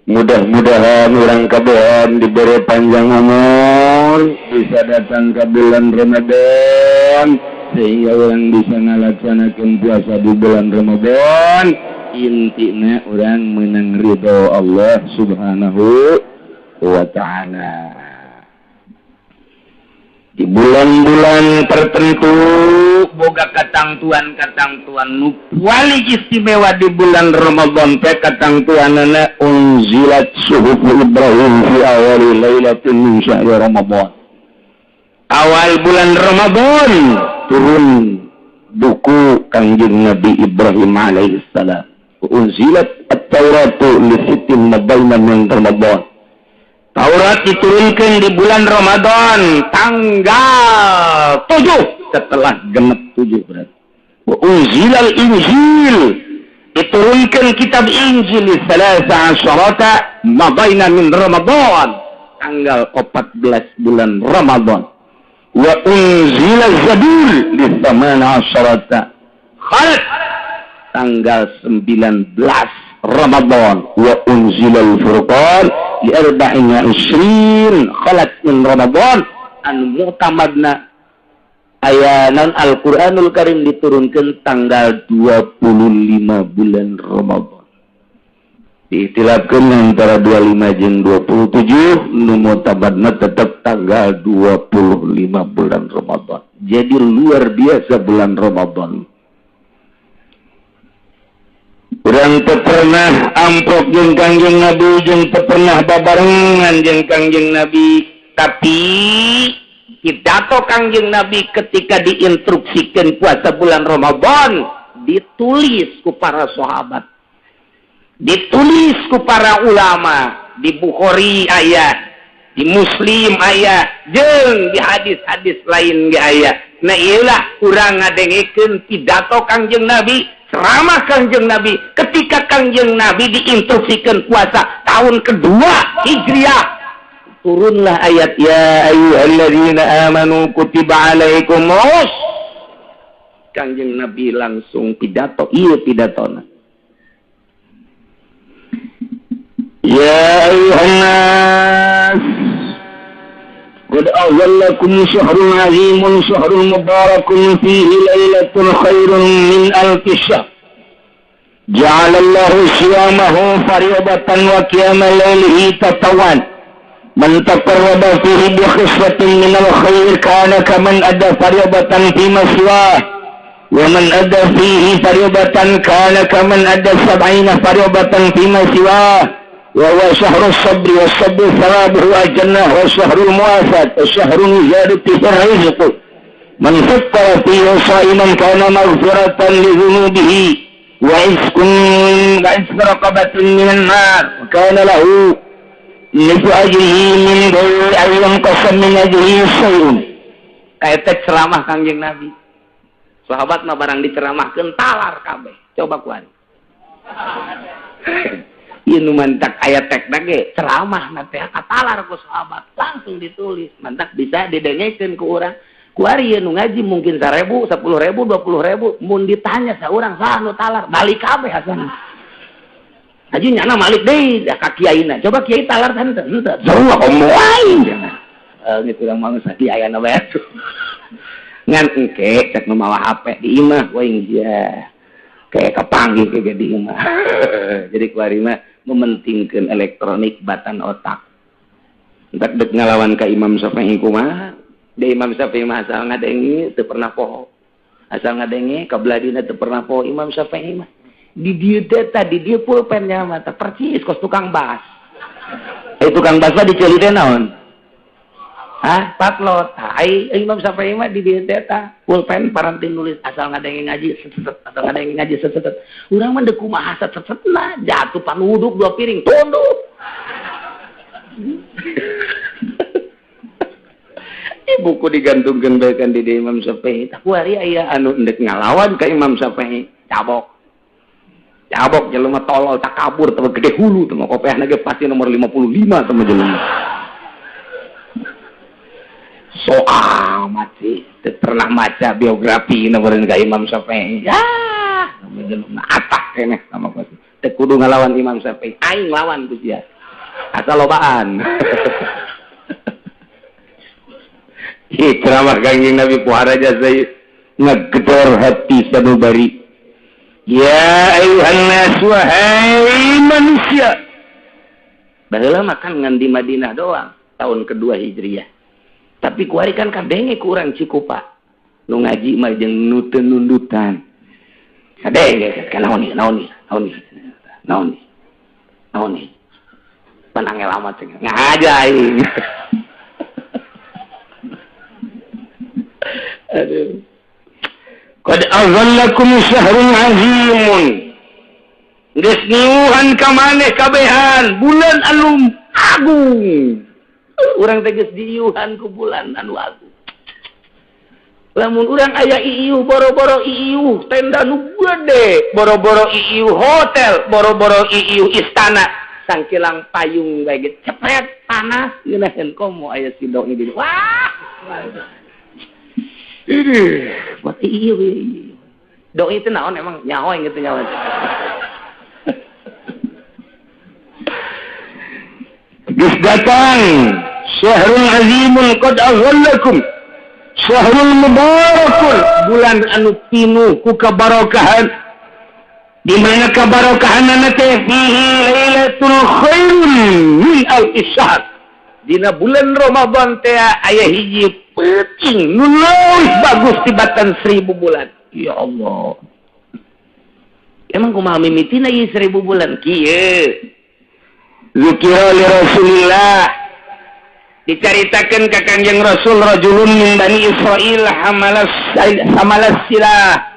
Mudah-mudahan urang kabehan diberi panjang umur, bisa datang ke bulan Ramadan sehingga orang bisa ngalaksanakan puasa di bulan Ramadan. Intinya orang menang ridho Allah Subhanahu wa ta'ala. Di bulan-bulan tertentu boga katangtuan-katangtuan nu paling istimewa di bulan Ramadan teh katangtuanana unzilat suhuf Ibrahim fi awali lailatin min syahri Ramadan. Awal bulan Ramadan turun buku Kangjeng Nabi Ibrahim alaihissalam. Unzilat at-Tauratu li sittin mabaina min Ramadan. Taurat diturunkan di bulan Ramadan tanggal 7 setelah genep 7 berarti. Unzilal Injil, diturunkan kitab Injil salasa asyarata mabaina min Ramadan tanggal 14 bulan Ramadan. Wa unzila Zabur li thamana asyarata khalq tanggal 19 Ramadan. Wa unzila al-Furqan li arba'in wa ishrin khalat min Ramadan. Anu mu'tamadna ayanan Al-Qur'anul Karim diturunkan tanggal 25 bulan Ramadan. Diitilafkeun antara 25 jeung 27, nu mu'tamadna tetap tanggal 25 bulan Ramadan. Jadi luar biasa bulan Ramadan. Urang teu pernah amprok jeung Kangjeng Nabi, jeung teu pernah babarengan jeung Kangjeng Nabi, tapi pidato Kangjeng Nabi ketika diinstruksikan puasa bulan Ramadan ditulis ku para sahabat, ditulis ku para ulama, di Bukhari aya, di Muslim aya, jeung di hadis-hadis lain ge aya. Nah ieulah urang ngadengekeun pidato Kangjeng Nabi, ceramah Kangjeng Nabi ketika Kangjeng Nabi diinstruksikan puasa tahun kedua Hijriah. Turunlah ayat ya ayyuhalladzina amanu kutiba alaikumus. Kangjeng Nabi langsung pidato, ieu pidatona. Ya ayyuhan nas qad azallakum syahrun azimun syahrun mubarakun fihi lailatun khairun min alfi syahr. Ja'alallahu siyamahu fariidatan wa qiyama lailihi tatawwan. Man taqarraba fihi bi khislatin min al-khair kana kaman adda fariidatan fi ma siwah. Wa man adda fihi fariidatan kana kaman adda sab'ina fariidatan fi ma siwah. Wa huwa syahru sabri was sabru thawabuhu al-jannah wa syahrul muwafat wa syahrul ziyadati fil rizq. Man fattara fihi sha'iman kana maghfiratan li dhunubihi wa iskun wa israqabatin minan nar wa kana lahu nisfu ajrihi min ghairi an yanqasa min ajrihi syai'un. Kaeta ceramah Kangjeng Nabi. Sahabat mah barang diceramahkeun talar kabeh. Coba ku ari. Ieu nu mantak aya tekna ge ceramah na teh katalar ku sahabat langsung ditulis, mantak bisa didengekeun ku urang. Ku ari ieu nu ngaji mungkin 1000, 10.000, 20.000, mun ditanya saurang saha nu talar, balik kabeh asana. Haji nyana malik deui ka kiaina. Coba kiai talar teh henteu. Sarua komo aing. Geus urang mah geus kiai aya bae. Ngan engke cek nu mawa HP di imah we sia. Kayak kepanggih ke di imah. Jadi ku ari mah mementingkeun elektronik batan otak. Entak dek ngalawan ka Imam Syafi'i kumaha? Da Imam Syafi'i mah asal ngadenge teu pernah poho. Asal ngadenge ka beladina teu pernah poho Imam Syafi'i mah. Di dieu teh tadi dieu pulpennya mah teh percis kos tukang bas. Tukang bas mah diceuli teh naon? Hah, patlot. Ai Imam Syafi'i mah di dieu teh tah pulpen paranti nulis asal ngadenge ngaji set asal ngadenge ngaji set. Urang mah deuk kumaha set setna jatuh panuduk 2 piring tunduk. Buku digantungkeun bae kan di Imam Syafi'i. Tah kuari aya anu endek ngalawan ka Imam Syafi'i, cabok. Cabok jelema tolol takabur teh gede hulu teh kopeahna ge pasti nomor 55 teh jelema. So amat sih, teu pernah maca biografi nomor ka Imam Syafi'i. Ya, jelema atak keneh sama kos. Teu kudu ngalawan Imam Syafi'i, aing lawan ku sia. Asal lobaan. Ih, ceramah Kangjeng Nabi puhara jasa ngegedor hati sanubari. Ya ayuhan nas, wahai manusia. Baheula makan ngan di Madinah doang tahun kedua Hijriah. Tapi kuari kan kadenge ku urang Cikupa. Nu ngaji mah jeung nu teu nundutan. Kadenge kan naon ieu, naon ieu, naon ieu. Naon ieu. Naon ieu. Pan angel amat cenah. Ngaja aing. Aduh. Qad azallakum syahrun azimun. Geus niuhan ka maneh kabehan bulan anu agung. Urang teh geus diiuhan ku bulan anu agung. Lamun urang aya iiuh boro-boro iiuh tenda nu gede, boro-boro iiuh hotel, boro-boro iiuh istana, sangkilang payung bae ge cepet panas ngeunaheun komo aya sidok ni. Wah. Ini buat iyo dong itu naon emang nyawa yang gitu nyawa. Geus datang syahrul azimun qad azallakum syahrul mubarakun, bulan anu pinuh ku kabarokahan. Di mana kabarokahanna teh fihi lailatul khairun min alfi syahr. Dina bulan Ramadan teh aya hiji peuting nu leuwih bagus tibatan 1000 bulan. Ya Allah. Emang kumaha mimitina ieu 1000 bulan? Kieu. Zikira li Rasulillah. Dicaritakeun ka Kangjeng Rasul rajulun min Bani Israil hamalas silah.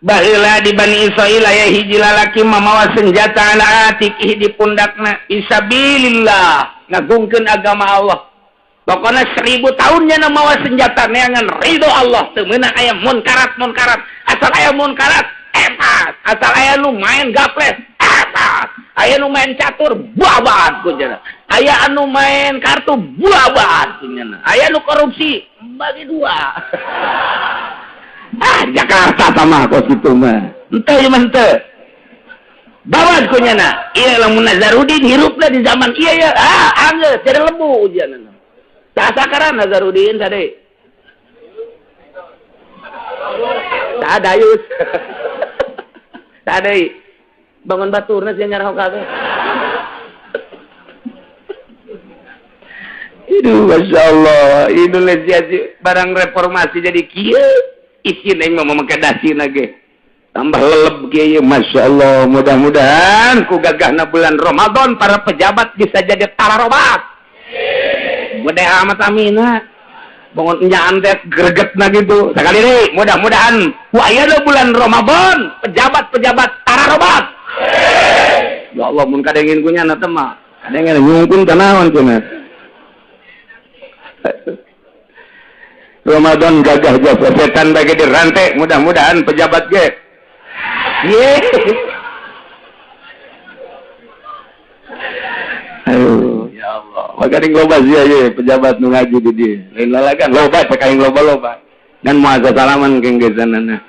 Baheula di Bani Israil aya hiji lalaki mamawa senjata ala atiqih di pundakna fisabilillah, ngagungkeun agama Allah. Pokoknya 1000 tahunnya mawa senjata neangan ridho Allah. Teu meunang aya munkarat munkarat, asal aya munkarat epat, asal aya nu main gaples epat, aya nu main catur babat kunyana, aya anu main kartu babat kunyana, aya nu korupsi bagi dua. Ah Jakarta sama kos kitu mah. Henteu ieu mah henteu. Babat kunyana. Ieu lamun Nazarudin hirupna di zaman ieu ya, ah anggeus jadi lebu ujianna. Sakaran Nazarudin tadi. Sadayus. Sadai. Bangun baturna sia nyarah kabeh. Aduh, Masya Allah. Indonesia barang reformasi jadi kieu. Isin aing mah make dasina ge. Tambah leleb kieu, Masya Allah. Mudah-mudahan ku gagahna bulan Ramadan para pejabat bisa jadi tararobat. Mudah amat amina. Bangun nyantet gregetna gitu. Sekali deui mudah-mudahan ku ayeuna bulan Ramadan pejabat-pejabat tararobat. Ya Allah mun kadengin ku nyana teh mah. Kadengin nyungkun ka naon cenah. Ramadan gagah jasa setan bagi dirantai, mudah-mudahan pejabat ge. Ye. Aduh, ya Allah. Maka ding loba sia ye pejabat nu ngaji di dieu. Lain lalagan loba cek aing loba-loba. Dan moal salaman keng gesanana.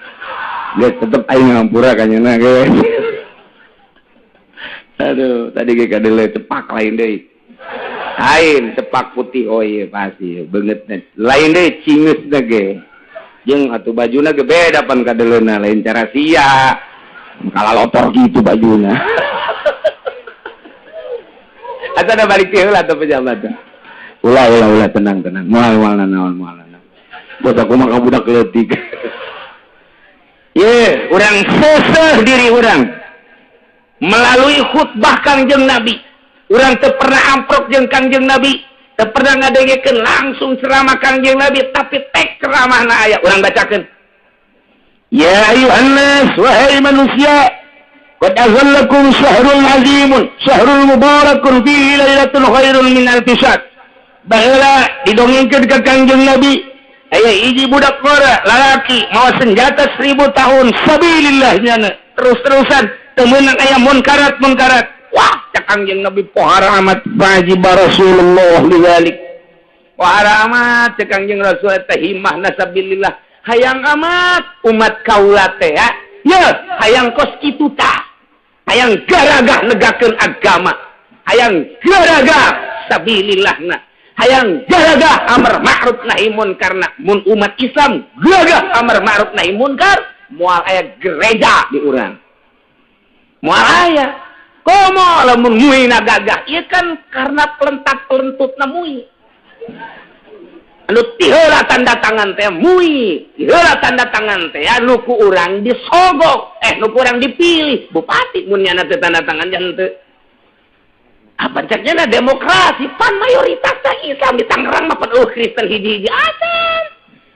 Geus tetep aing ngampura ka nyeuna ge. Aduh, tadi ge kadele cepak lain deui. Lain cepak putih, oh iya pasti beungeutna. Lain deui cingeusna ge. Jeung atuh bajuna ge beda pan kadeleuna, lain cara sia. Kalalotor gitu bajuna. Asa da balik teh heula atuh pejabat. Ulah ulah ulah tenang tenang. Moal moal naon moal naon. Bos aku mah ka budak leutik. Ye, urang seseh diri urang melalui khutbah Kangjeng Nabi. Urang teu pernah amprok jeung Kangjeng Nabi, teu pernah ngadengekeun langsung ceramah Kangjeng Nabi, tapi tek ceramahna aya urang bacakeun. Ya ayuhan nas, wahai manusia, qad azallakum syahrul azimun, syahrul mubarakun fihi lailatul khairun min alfi syahr. Baheula didongengkeun ka Kangjeng Nabi aya hiji budak ngora lalaki mawa senjata 1000 tahun sabilillah nyana terus-terusan teu meunang aya munkarat munkarat. Wah cak Kangjeng Nabi pohara amat wajiba Rasulullah lidzalik. Pohara amat cak Kangjeng Rasul teh himahna sabilillah hayang amat umat kaula teh ya hayang kos kitu tah hayang garagah negakeun agama hayang garagah sabilillahna hayang garagah amar ma'ruf nahi munkarna mun umat Islam gagah amar ma'ruf nahi munkar moal aya gereja di urang moal aya komo lamun muina gagah ieu kan karena pelentat-pelentutna mui anu tiheula tanda tangan teh mui tiheula tanda tangan teh anu ku urang disogok nu ku urang dipilih bupati mun nyana teh tanda tangan jangan teu apa ceknya demokrasi pan mayoritas teh Islam di Tangerang mah pan Kristen hiji-hiji acan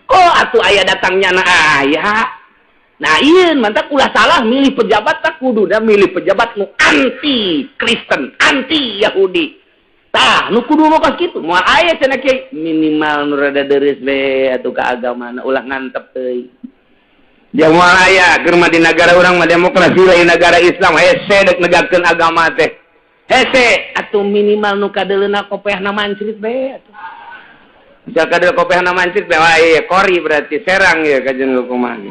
kok atuh aya datangnya na aya nah ieu mantap ulah salah milih pejabat tak kuduna milih pejabat nu anti Kristen anti Yahudi tah nu kudu mah kos kitu moal aya cenah kiai minimal nu rada deureuh we atuh ka agamana ulah ngantep teuing dia moal aya keur mah di nagara urang mah demokrasi lain nagara Islam hese deuk negakeun agama teh hese atuh minimal nu kadeuleuna kopeahna mancrit bae atuh misal kadeul kopeahna mancrit bae wah ieu kori berarti serang ieu kajen kumaha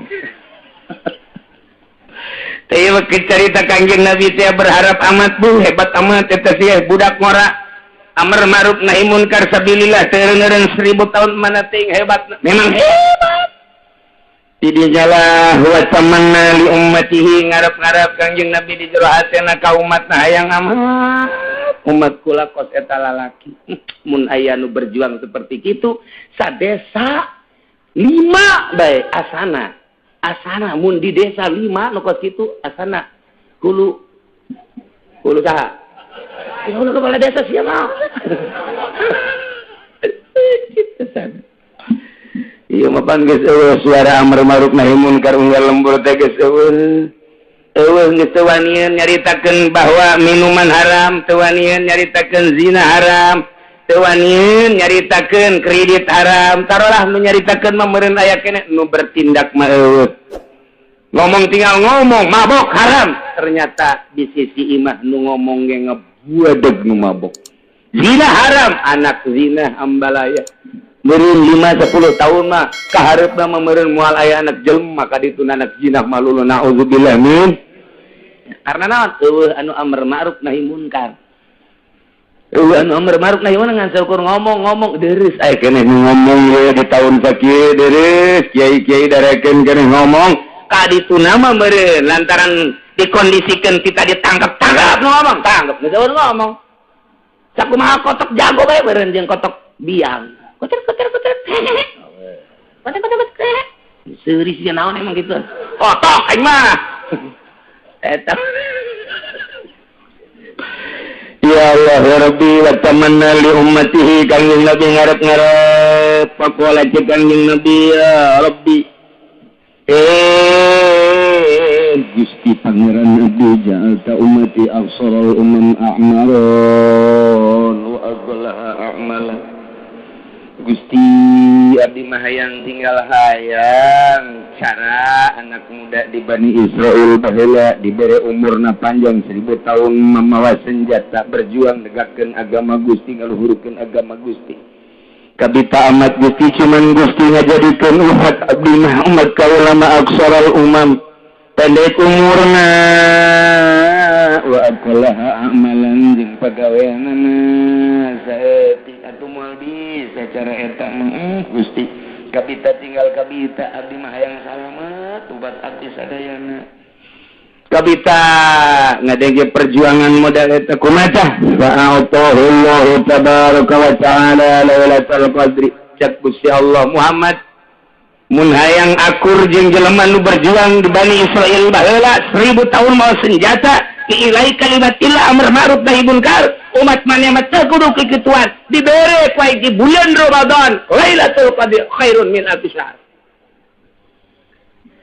teh ieu carita Kangjeng Nabi teh berharap amat bu hebat amat eta sih budak ngora amar ma'ruf nahi munkar sabilillah teu eureun 1000 tahun mana ting hebat memang hebat di dinya lah wa tamanna li ummatihi ngarep-ngarep Kangjeng Nabi di jero hatena ka umatna hayang amat umat kula kos eta lalaki mun aya nu berjuang seperti kitu sadesa 5 bae asana asana mun di desa 5 nu kos kitu asana hulu hulu saha hulu kepala desa siapa kitu sana. Iya mapan geus eueuh suara amar ma'ruf nahi munkar unggal lembur teh geus eueuh. Eueuh geus teu wanian nyaritakeun bahwa minuman haram, teu wanian nyaritakeun zina haram, teu wanian nyaritakeun kredit haram. Tarolah nu nyaritakeun mah meureun aya keneh nu bertindak mah eueuh. Ngomong tinggal ngomong mabok haram, ternyata di sisi imah nu ngomong ge ngebuadeg nu mabok. Zina haram, anak zina ambalaya. Meureun 5-10 tahun mah kahareupna mah meureun moal aya anak jelema ka ditu anak zina malulu naudzubillah min. Karena naon eueuh anu amar ma'ruf nahi munkar. Eueuh anu amar ma'ruf nahi munkar ngan saukur ngomong-ngomong deureuh aya keneh ngomong we di tahun sakieu deureuh kiai-kiai darekeun keneh ngomong ka dituna mah meureun lantaran dikondisikeun kita ditangkap-tangkap nu ngomong tangkap geus eueuh ngomong. Sakumaha kotok jago bae meureun jeung kotok biang. Koter koter koter. Koter koter koter. Seuri sia naon emang gitu. Kotok aing mah. Eta. Ya Allah ya Rabbi wa tamanna li ummatihi Kangjeng Nabi ngarep-ngarep pakola cek Kangjeng Nabi ya Rabbi. Gusti Pangeran Nabi ja'alta ummati absaral umam a'maron wa aghlaha a'mala. Gusti abdi mah hayang tinggal hayang cara anak muda di Bani Israel baheula dibere umurna panjang 1000 tahun mamawa senjata berjuang negakeun agama Gusti ngaluhurkeun agama Gusti. Kabita amat Gusti cuman Gusti ngajadikeun umat abdi mah umat kaula mah aksaral umam pendek umurna wa aqlaha amalan jeung pagaweanana saeutik atuh moal bisa cara eta mah Gusti kabita tinggal kabita abdi mah hayang salamet ubat abdi sadayana kabita ngadenge perjuangan modal eta kumaha tah fa'atahullahu tabaraka wa ta'ala lailatul qadri cak Gusti Allah Muhammad mun hayang akur jeung jelema nu berjuang di Bani Israil baheula 1000 tahun mawa senjata diilai kalimatillah amar ma'ruf nahi munkar umat maneh mah teu kudu kikituan dibere ku di bulan Ramadan Lailatul Qadri khairun min alfi syahr.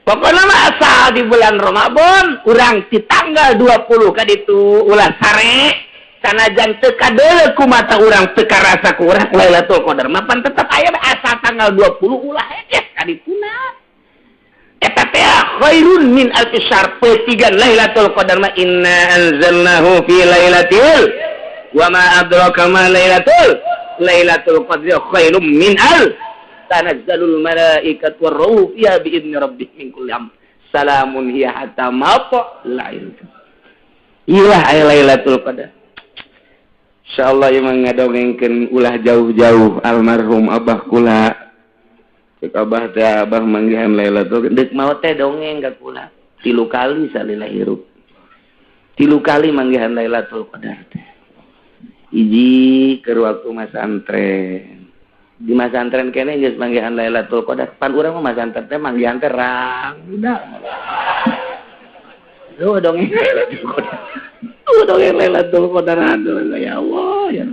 Pokoknya mah asal di bulan Ramadan urang di tanggal 20 kaditu ulah sare Sanajan teu kadeuleu ku mata urang teu karasa ku urang Lailatul Qadar mah pan tetep aya asal tanggal 20 ulah hese ka dituna. Eta teh khairun min alfi syahr petigan Lailatul Qadar mah inna anzalnahu fi lailatul wa ma adraka ma lailatul qadri khairum min al tanazzalul malaikatu warruhu fiha bi idni rabbihim min kulli amr salamun hiya hatta matla'il fajr. Ilah aya Lailatul Qadar. Insyaallah ieu mah ngadongengkeun ulah jauh-jauh almarhum abah kula. Cek abah teh abah manggihan Lailatul Qadar deuk maot teh dongeng ka kula 3 kali salila hirup. 3 kali manggihan Lailatul Qadar teh. Hiji keur waktu masantren. Di masantren keneh geus manggihan Lailatul Qadar. Pan urang mah masantren teh manggihan teh rangda. Duh dongeng Lailatul Qadar. Duh dongeng Lailatul Qadar aduh ya Allah ya.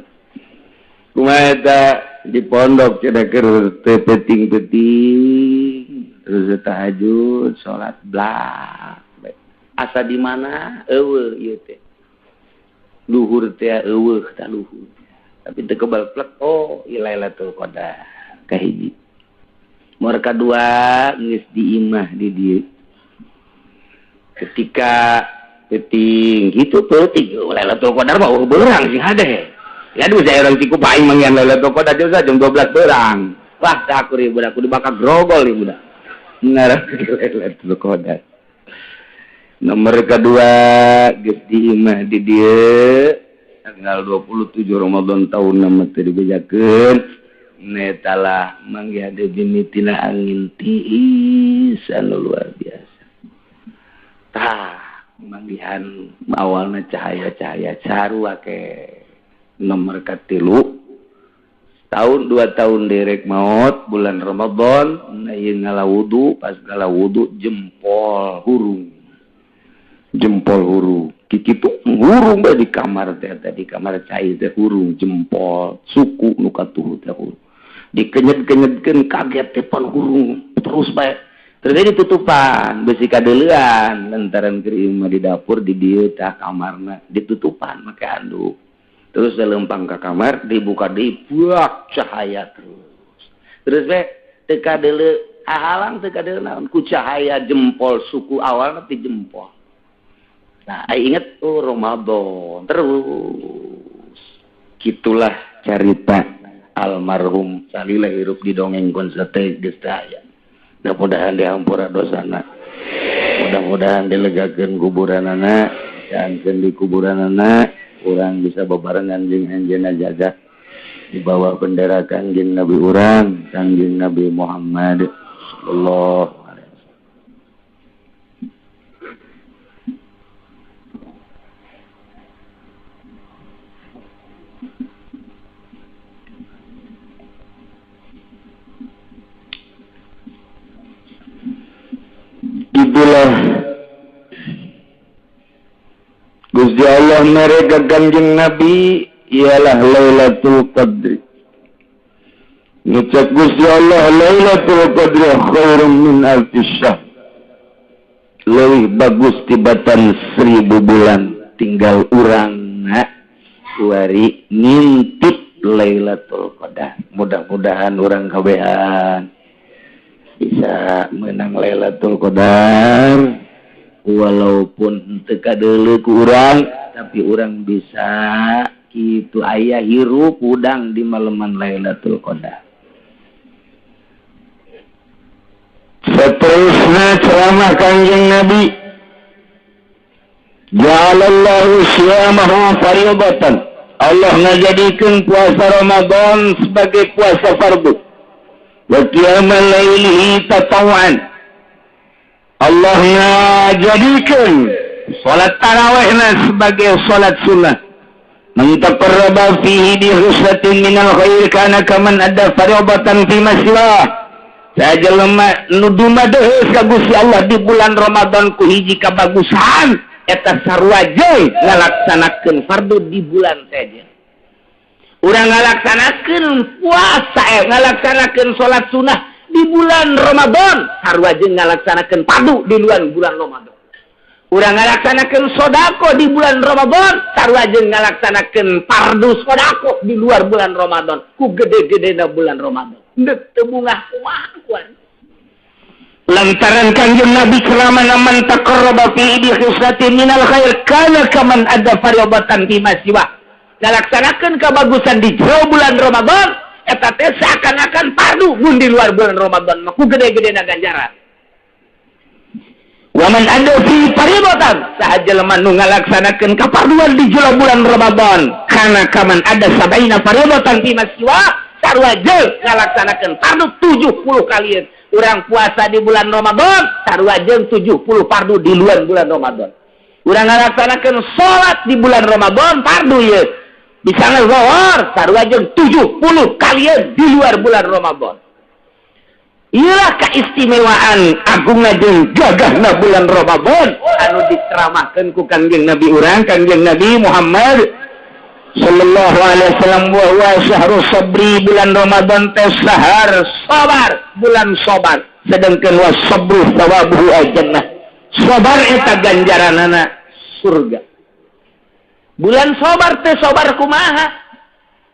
Kumaha eta di pondok cenah keur teu peuting-peuting terus tahajud salat blak. Asa di mana eueuh ieu teh. Luhur teh eueuh tah luhur. Tapi teu kebal plek oh ieu Lailatul Qadar kahiji. Mor kadua geus di imah di dieu. Ketika peuting gitu peuting Lailatul Qadar mah eueuh beurang sing hade. Ya aduh saya orang tiku paing manggihan Lailatul Qadar jam 12 beurang. Wah tah aku ribu aku dibakar grogol ieu budak. Ngarah Lailatul Qadar. Nomor kedua geus di imah di dieu tanggal 27 Ramadan tahun nama teu dibejakeun netalah manggihan deui mimitina angin tiis anu luar biasa. Tah manggihan awalna cahaya-cahaya sarua ke nomor katilu tahun 2 tahun derek maot bulan Ramadan ieu ngala wudu pas ngala wudu jempol hurung kikitu hurung bae di kamar teh di kamar cai teh hurung jempol suku nu katuhu teh hurung dikenyet-kenyetkeun kaget teh pan hurung terus bae terus ditutupan besi kadeuleuan lantaran keur imah di dapur di dieu tah kamarna ditutupan make handuk. Terus lempang ke kamar dibuka deui buak cahaya terus. Terus we teu kadeuleu ahalang teu kadeuleu naon ku cahaya jempol suku awalna ti jempol. Nah, inget oh Ramadan terus. Gitulah carita almarhum salila hirup di dongengkeun sate geus teh aya. Mudah-mudahan dihampura dosana. Mudah-mudahan dilegakeun kuburanana, jangan di kuburanana urang bisa bebarengan jeung anjeunna jaga di bawah bendera Kangjeng Nabi urang, Kangjeng Nabi Muhammad sallallahu alaihi wasallam. Itulah Gusti Allah mereka Kangjeng Nabi ialah Lailatul Qadri. Ngucap Gusti Allah Lailatul Qadri khairum min alfi syahr. Leuwih bagus tibatan 1000 bulan tinggal urang na kuari ngintip Lailatul Qadar. Mudah-mudahan urang kabehan bisa menang Lailatul Qadar. Walaupun teu kadeuleu ku urang tapi urang bisa kitu aya hirup udang di maleman Lailatul Qadar. Seterusnya ceramah Kangjeng Nabi ja'alallahu siyamahu fardatan. Allah ngajadikeun puasa Ramadan sebagai puasa fardu. Wa qiyamal lailihi tatawwan. Allah ngajadikeun salat tarawihna sebagai salat sunnah. Man taqarraba fihi bi husnatin minal khair kana kaman adda fardatan fi masiwah. Sajelema nu dumadeheus ka Gusti Allah di bulan Ramadan ku hiji kabagusan eta sarua jeung ngalaksanakeun fardu di bulan saja. Urang ngalaksanakeun puasa, ngalaksanakeun salat sunnah di bulan Ramadan sarua jeung ngalaksanakeun fardu di luar bulan Ramadan. Urang ngalaksanakeun sedekah di bulan Ramadan sarua jeung ngalaksanakeun fardu sedekah di luar bulan Ramadan ku gede-gedena bulan Ramadan. Deuk teu bungah kumaha kuan. Lantaran Kangjeng Nabi keramana man taqarraba fi bi khislatin minal khair kana kaman ada fardatan fi ma siwa. Ngalaksanakeun kabagusan di jero bulan Ramadan eta teh seakan-akan fardu mun di luar bulan Ramadan mah ku gede-gedena ganjaran. Wa man ada fi fardatan saha jelema nu ngalaksanakeun kafarduan di jero bulan Ramadan kana kaman ada sabaina fardatan fi ma siwa sarua jeung ngalaksanakeun fardu 70 kalian. Urang puasa di bulan Ramadan sarua jeung 70 fardu di luar bulan Ramadan. Urang ngalaksanakeun salat di bulan Ramadan fardu ieu bisa ngezohor sarua jeung 70 kalian di luar bulan Ramadan. Iyalah keistimewaan agungna jeung gagahna bulan Ramadan anu diceramahkeun ku Kangjeng Nabi urang Kangjeng Nabi Muhammad sallallahu alaihi wasallam wa huwa syahrus sabri. Bulan Ramadan teh sahar sabar, bulan sabar. Sedangkan was sabru thawabuhu al-jannah. Sabar eta ganjaranana surga. Bulan sabar teh sabar kumaha?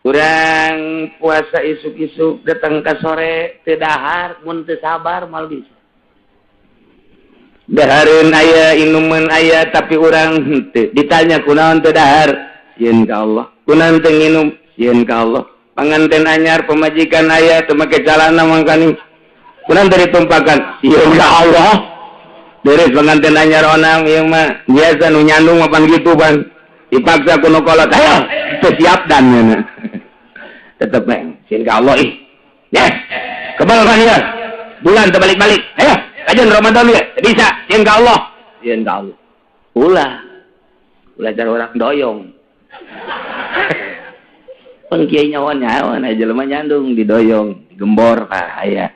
Urang puasa isuk-isuk datang ke sore teu dahar, mun teu sabar moal bisa. Dahareun aya, inumeun aya, tapi urang henteu. Ditanya kunaon teu dahar? Sieun ka Allah. Kunaon teu nginum? Sieun ka Allah. Panganten anyar pamajikan aya teu make calana mangkani. Kunaon teu ditumpakan? Sieun ka Allah. Beres panganten anyar onang ieu mah biasa nu nyandung mah pan kitu pan. Dipaksa ku nu kolot, ayo teu siap dan nya. Tetep meh sieun ka Allah ih. Yes. Kebal kan ya. Bulan terbalik-balik. Ayo, kajian Ramadan ya. Bisa sieun ka Allah. Sieun ka Allah. Ulah. Ulah cara orang doyong. Pan kiai nyawa nyawa na jelema nyandung didoyong, digembor ah aya.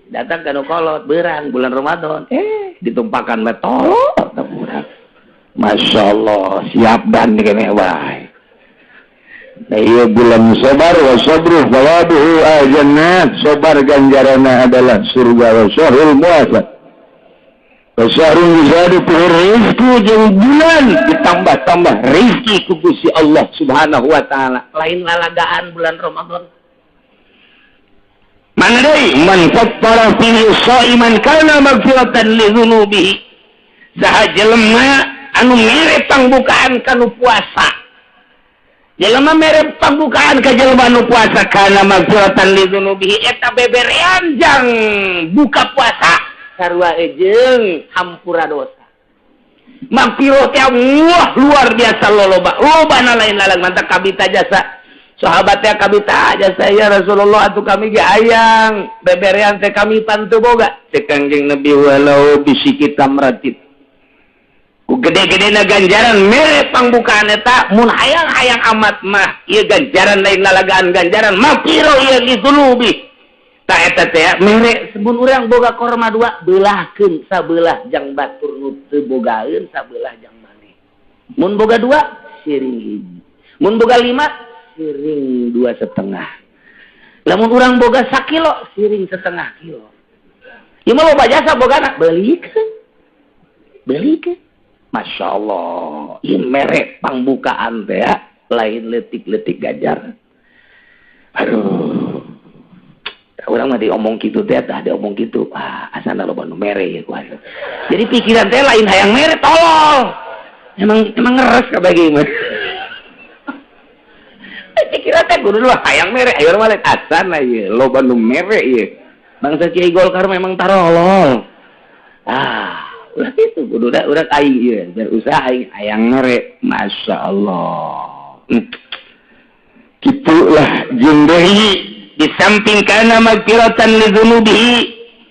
Datang ka nu kolot beurang bulan Ramadan. Ditumpakan mah tolol teh urang. Masya Allah, siap dan kene wae. Nah, iya bulan sabar wa sabru thawabuhu al-jannah. Sabar ganjaranna adalah surga wa syahrul muasa. Wa syahrul yuzadu fihi rizqu, jeung bulan ditambah-tambah rizki ku Gusti Allah Subhanahu wa taala. Lain lalagaan bulan Ramadan. Mana deui man fattara fihi shaiman kana maghfiratan li dzunubihi. Saha jelema anu mere pangbukaan kanu puasa. Jelema mere pangbukaan ka jelema anu puasa kana maghfiratan li dzunubihi eta beberean jang buka puasa sarua jeung hampura dosa. Maghfirah teh wah luar biasa loloba. Lobana lain lalang mantak kabita jasa. Sahabat teh kabita jasa ya Rasulullah atuh kami ge hayang beberean teh kami pan teu boga. Cek Kangjeng Nabi walau bisiki tamratit. Gede-gede na ganjaran mere pangbukaan eta mun hayang-hayang amat mah ieu ganjaran lain lalagaan ganjaran maghfirah ieu lidzunubi. Ta eta teh mere sebun urang boga korma dua beulahkeun sabelah jang batur nu teu bogaeun sabelah jang maneh. Mun boga dua siring hiji. Mun boga lima siring 2,5. Lamun urang boga sakilo siring 0,5 kilo. Ieu mah loba jasa bogana beulikeun. Beulikeun. Masya Allah, ini merek pangbukaan teh ya, lain letik-letik gajar. Aduh, orang mah diomong gitu teh, tah diomong gitu, ah asana loba nu mere ya kuat. Jadi pikiran teh lain hayang mere, tolol. Emang ngeres kabeh mah. Pikiran teh kudu lah hayang mere, ayo mah lain asana ieu, loba nu mere ieu. Bangsa Kiai Golkar memang tarolol. Ah. Ulah itu kudu da urang aing ieu berusaha aing hayang mere. Masya Allah. Kitulah jeung deui di samping kana magfiratan li dzunubihi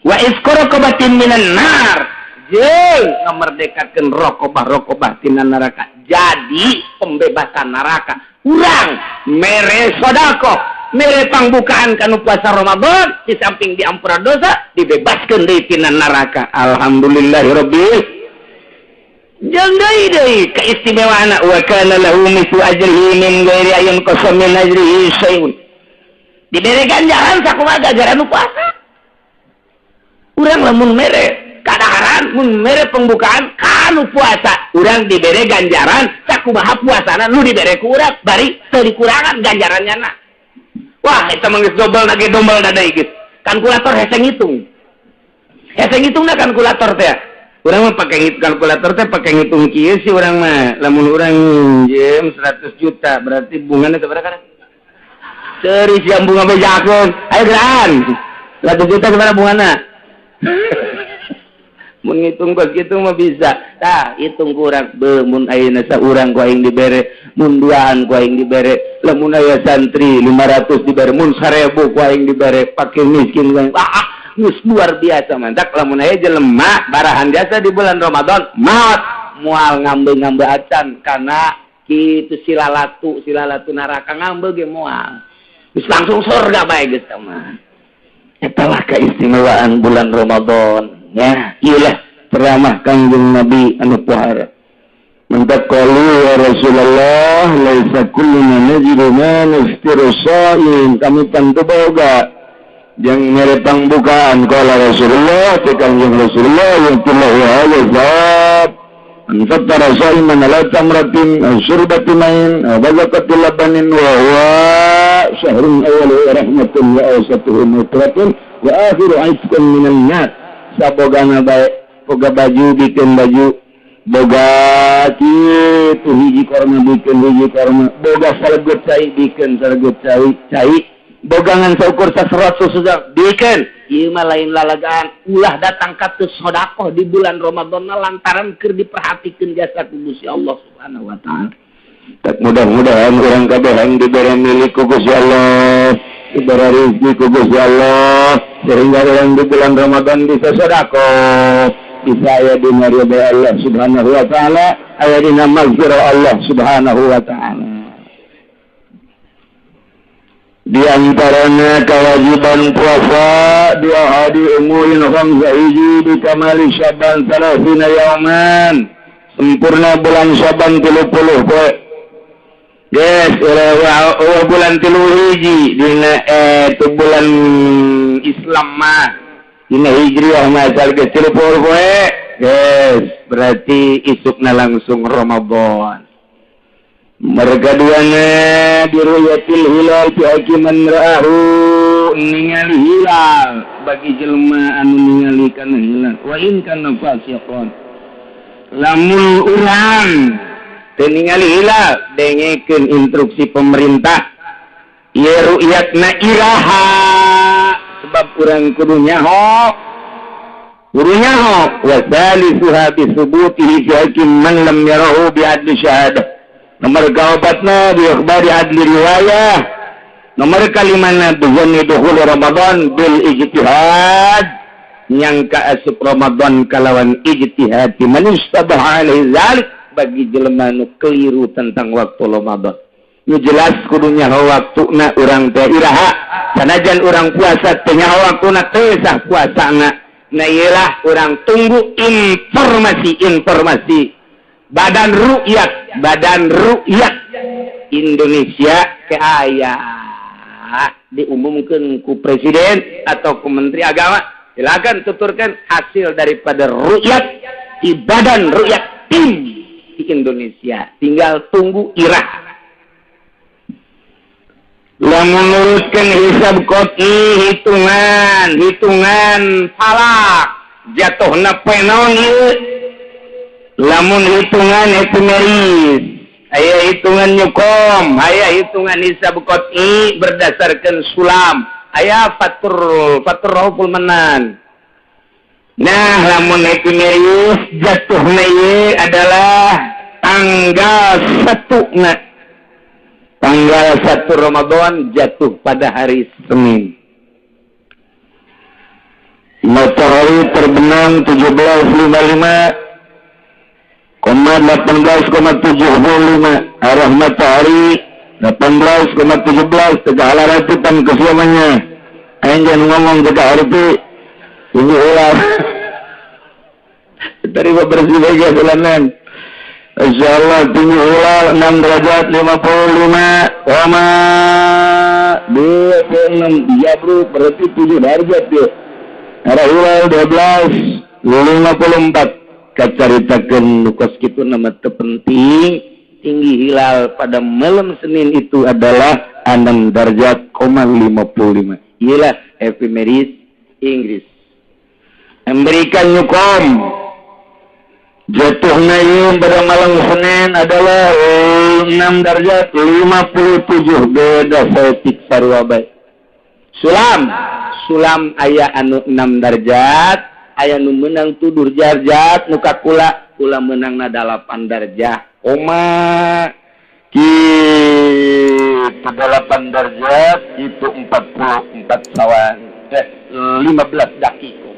wa isqaraqabatin minan nar. Jeung ngamerdekakeun rokobah-rokobah tina neraka. Jadi pembebasan neraka. Urang mere sedekah, mere pangbukaan kanu puasa Ramadan, di samping diampura dosa, dibebaskeun deui tina neraka. Alhamdulillahirabbil. Jeung deui deui keistimewaanna wa kana lahu mithlu ajrihi min ghairi ayun qasam min ajrihi syai'un. Dibere ganjaran sakumaha ganjaran nu puasa. Urang lamun mere kadaharan pembukaan mun mere pembukaan kanu puasa urang dibere ganjaran sakumaha puasana nu dibere ku urang bari teu dikurangan ganjarannya na. Wah eta mah geus dobel na ge dombel da deui geus. Kalkulator hese ngitung. Hese ngitungna kalkulator teh. Urang mah pake kalkulator teh pake ngitung kieu sih urang mah. Lamun urang minjem 100 juta berarti bungana sabaraha kana? Seri siang bunga bejakeun. Ayo geran. 100 juta sabaraha bungana? Mun ngitung kos kitu mah bisa. Tah, hitung kurang beuh mun ayeuna saurang ku aing dibere, mun duaan ku aing dibere, lamun aya santri 500 dibere, mun 1000 ku aing dibere, fakir miskin ku aing. Ah, geus luar biasa mantak lamun aya jelema barahan jasa di bulan Ramadan, maot moal ngambe-ngambe acan kana kitu silalatu, silalatu neraka ngambe ge moal. Geus langsung surga bae geus mah. Eta lah keistimewaan bulan Ramadan. Ya, iyalah ceramah Kangjeng Nabi anu pohara. Mentaqalu ya Rasulullah laisa kulluna najidu ma naftiru sha'im. Kami tentu boga yang mere pangbukaan qala Rasulullah te Kangjeng Rasulullah yaqulu ya zat an fattara sha'iman ala tamratin aw syurbatin ma'in aw bazaqatil labanin wa huwa syahrun awwaluhu rahmatun wa awsatuhu maghfiratun wa akhiru 'itqun minan nar. Sabogana bae boga baju bikin baju boga kitu hiji korma bikin hiji korma boga salegut cai bikin salegut cai cai bogangan saukur saserot susu bikin ieu mah lain lalagaan ulah datang ka teu sedekah di bulan Ramadan lantaran keur diperhatikeun jasa ku Gusti Allah Subhanahu wa taala. Tak mudah-mudahan urang kabeh dibere milik ku Gusti Allah, diberi rezeki ku Gusti Allah sehingga orang di bulan Ramadan bisa sedekah, bisa aya dina ridha Allah Subhanahu wa taala, aya dina maghfirah Allah Subhanahu wa taala. Di antaranya kewajiban puasa dua hari umurin khamsa hiji bi kamali Syaban 30 yauman, sempurna bulan Syaban 30 poe. Yes, ulah bulan 3 hiji dina itu bulan Islam mah dina Hijriah mah asal geus 30 poe. Yes, berarti isukna langsung Ramadan. Mereka duana biruyatil hilal fi hakiman ra'ahu ningali hilal bagi jelema anu ningali kana hilal wa in kana fasiqan. Lamun urang teu ningali hilal dengekeun instruksi pemerintah ieu ru'yatna iraha sebab urang kudu nyaho kudu nyaho wa salisuha bi subutihi fi hakim man lam yarahu bi adli syahadah. Nomor kaopatna bi ikhbari adli riwayah. Nomor kalimana bi zanni dukhul Ramadan bil ijtihad nyangka asup Ramadan kalawan ijtihad man istabaha alaihi zalik bagi jelema nu keliru tentang waktu Ramadan. Nu jelas kudu nyaho waktuna urang teh iraha. Sanajan urang puasa teh nyaho waktuna teu sah puasana. Nah ieulah urang tunggu informasi-informasi Badan Ru'yat Indonesia ke aya diumumkan ku presiden atau ku menteri agama. Silakan tuturkan hasil daripada ru'yat di Badan Ru'yat tim di Indonesia. Tinggal tunggu irah. Lamun luruskan hisab qot'i hitungan falak jatuhna penon ieu. Lamun hitungan epimeris aya hitungan nyukom aya hitungan hisab qot'i berdasarkan sulam aya fatur rauful manan. Nah lamun epimeris jatuhna ieu adalah tanggal 1 na tanggal 1 Ramadan jatuh pada hari Senin. Matahari terbenam 17.55 18,75 arah matahari 18,17 tegak halaratipan kesiamannya. Aing jangan ngomong tegak harti ini ular terima bersih bagai bulanan. Insyaallah tinggi hilal 6 derajat 55 koma 26 ya bro, berarti 7 derajat ya. Arah hilal 12 54 kacaritakeun nu kos kitu nama teu penting. Tinggi hilal pada malam Senin itu adalah 6 derajat 55. Iyalah efemeris Inggris. Amerika nyukom jatuhna ieu pada malam Senin adalah 6 derajat 57, beda saeutik sarua bae. Sulam, sulam aya anu 6 derajat, aya nu meunang 7 derajat, nu ka kula, kula meunangna 8 derajat. Koma kitu 8 derajat itu 44 sawan 15 dakiko.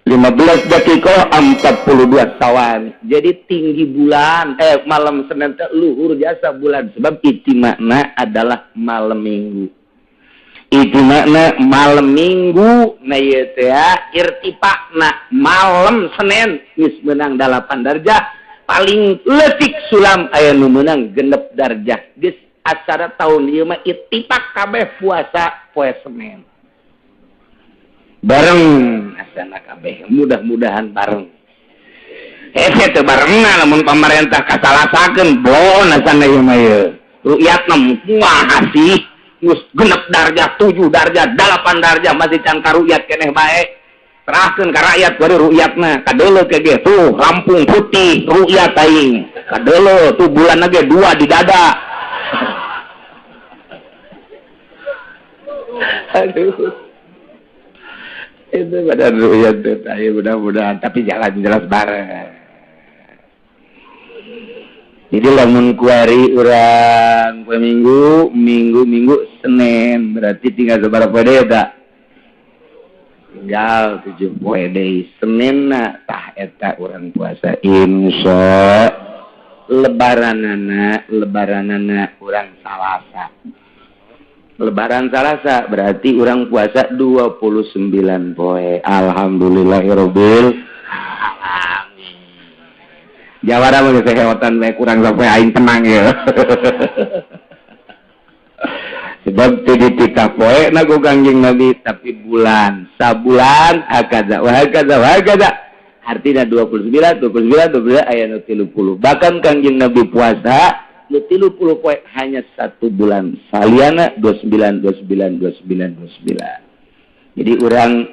15 dakiko 42 sawan. Jadi tinggi bulan malam Senin teh luhur jasa bulan sebab itimakna adalah malam Minggu. Itimakna malam Minggu na ieu teh irtifakna malam Senin geus meunang 8 derajat. Paling leutik sulam aya nu meunang 6 darjah. Geus acara tahun ieu mah ittifaq kabeh puasa poe Senin. Bareng asana kabeh, mudah-mudahan bareng. Hese teu barengna lamun pamarentah kasalasakeun bon asana ieu mah ieu. Rukyatna kumaha sih? Geus 6 darjah, 7 darjah, 8 darjah masih can karukyat keneh bae. Serahkeun ka rakyat bari rukyatna kadeuleu ke ge tuh rampung putih rukyat aing kadeuleu tuh bulan ge 2 di dada. Aduh itu badan rukyat teh ayo mudah-mudahan tapi jalan jelas bareng. Jadi lamun kuari urang poe Minggu, Minggu Senin berarti tinggal sabaraha poe deui eta? Tinggal 7 poe deui Senin na tah eta urang puasa insya lebaranana urang Salasa. Lebaran Salasa berarti urang puasa 29 poe. Alhamdulillahirabbil alamin. Jawara mah geus heotan bae kurang sampai aing tenang ya. Sebab teu dititah poe na ku Kangjeng Nabi tapi bulan sabulan hakaza wa hakaza wa hakaza artina 29 29 29 aya nu 30. Bahkan Kangjeng Nabi puasa nu 30 poe hanya 1 bulan saliana 29 29 29 29. Jadi urang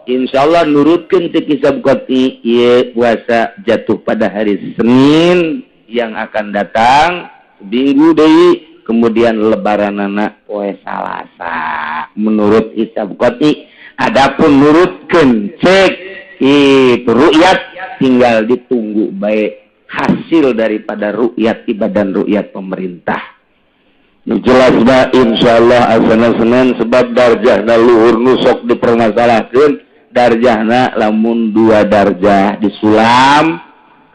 insyaallah nurutkeun teu kisab qati ieu puasa jatuh pada hari Senin yang akan datang minggu deui. Kemudian lebaranana poe Salasa menurut hisab qati. Adapun nurutkeun cek itu rukyat tinggal ditunggu baik hasil daripada rukyat ibadan rukyat pemerintah. Nu jelas ba insyaallah asana Senin sebab darjahna luhur nu sok dipermasalahkeun darjahna lamun 2 darjah disulam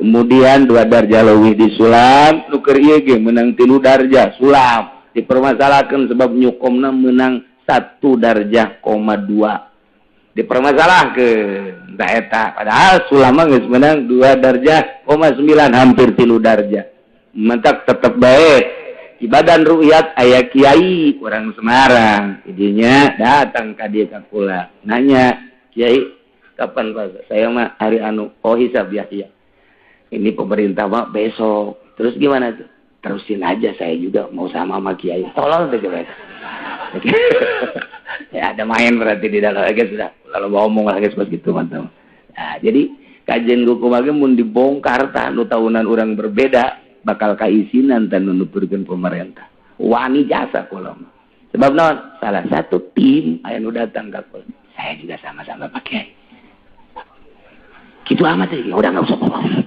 kemudian 2 darjah leuwih disulam nu keur ieu ge meunang 3 darjah sulam dipermasalahkeun sebab nyukomna meunang 1 darjah 0,2 dipermasalahkeun tah eta padahal sulam mah geus meunang 2 darjah 0,9 hampir 3 darjah mentak tetep bae ibadan rukyat aya kiai orang Semarang idinya datang ka dieu ka kula nanya kiai kapan puasa saya mah hari anu oh hisab ya iya ini pemerintah mah besok. Terus gimana tuh? Terusin aja saya juga mau sama kiai. Tolol tuh coba. Ya ada main berarti di dalam lagi sudah. Lalu mau ngomong lagi seperti gitu mantap. Nah, jadi kajian hukum lagi mun dibongkar tah nu tahunan orang berbeda bakal kaisinan tan nu nuturkeun pemerintah. Wani jasa kula mah. Sebab naon? Salah satu tim aya nu datang ka kula. Saya juga sama-sama Pak Kiai. Gitu amat ya, udah enggak usah ngomong.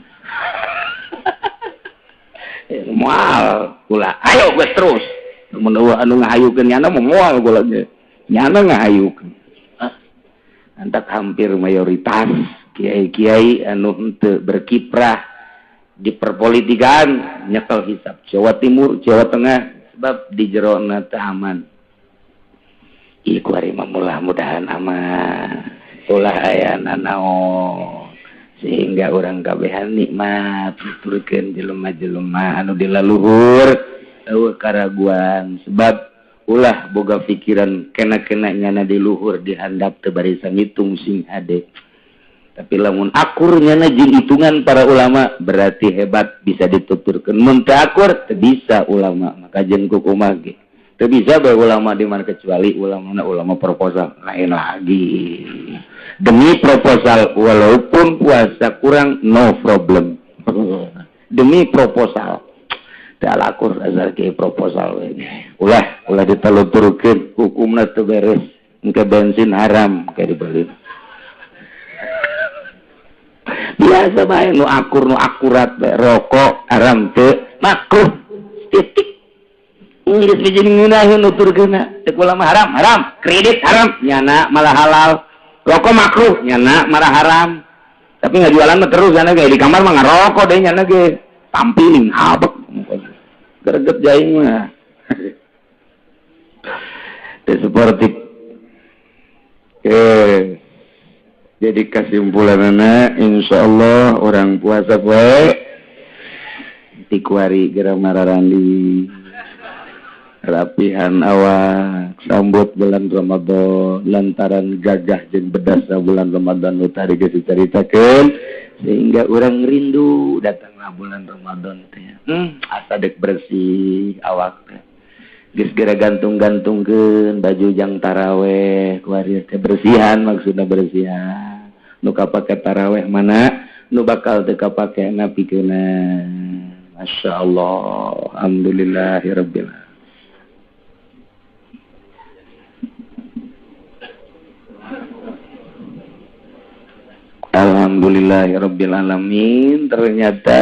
Moal kula ayo geus terus mun eueuh anu ngahayukeun nyana moal kula ge nyana ngahayukeun antak hampir mayoritas kiai-kiai anu henteu berkiprah di perpolitikan nyekel hisab Jawa Timur Jawa Tengah sebab di jerona teu aman. Ieu kuari mah mudah-mudahan aman ulah aya nanaon sehingga orang kabehan nikmat nuturkeun jelema-jelema anu di laluhur eueuh karaguan sebab Ulah boga pikiran kena-kena nyana di luhur dihandap teu barisa ngitung sing hade. Tapi lamun akur nyana jeung hitungan para ulama berarti hebat bisa dituturkeun. Mun teu akur teu bisa ulama maka jeung kukumaha ge. Teu bisa bae ulama di mana kecuali ulama ulama proposal lain lagi. Demi proposal walaupun puasa kurang no problem. Demi proposal. Teu akur asal ke proposal we. Ulah ulah diteluturkeun hukumna teu beres. Engke bensin haram kayak dibeli. Biasa bae nu akur nu akurat bae rokok haram teu makruh titik. Geus bijing ngeunaheun nuturkeunna teu ulama haram haram kredit haram nyana malah halal rokok makruh nyana malah haram tapi ngajualan mah terus nyana ge di kamar mah ngarokok deh nyana ge tampilin abek greget jaing mah teu seperti jadi kesimpulanana insyaallah orang puasa poe tikuari geura mararandi rapihan awak sambut bulan Ramadan lantaran gagah jeung bedasna bulan Ramadan nu tadi geus dicaritakeun sehingga urang rindu datanglah bulan Ramadan teh asa deuk bersih awak teh geus geura gantung-gantungkeun baju jang taraweh kuari teh bersihan maksudna bersihan nu kapake taraweh mana nu bakal teu kapake napikeunna masyaallah alhamdulillahirabbil alamin. Alhamdulillahirabbil alamin. Ternyata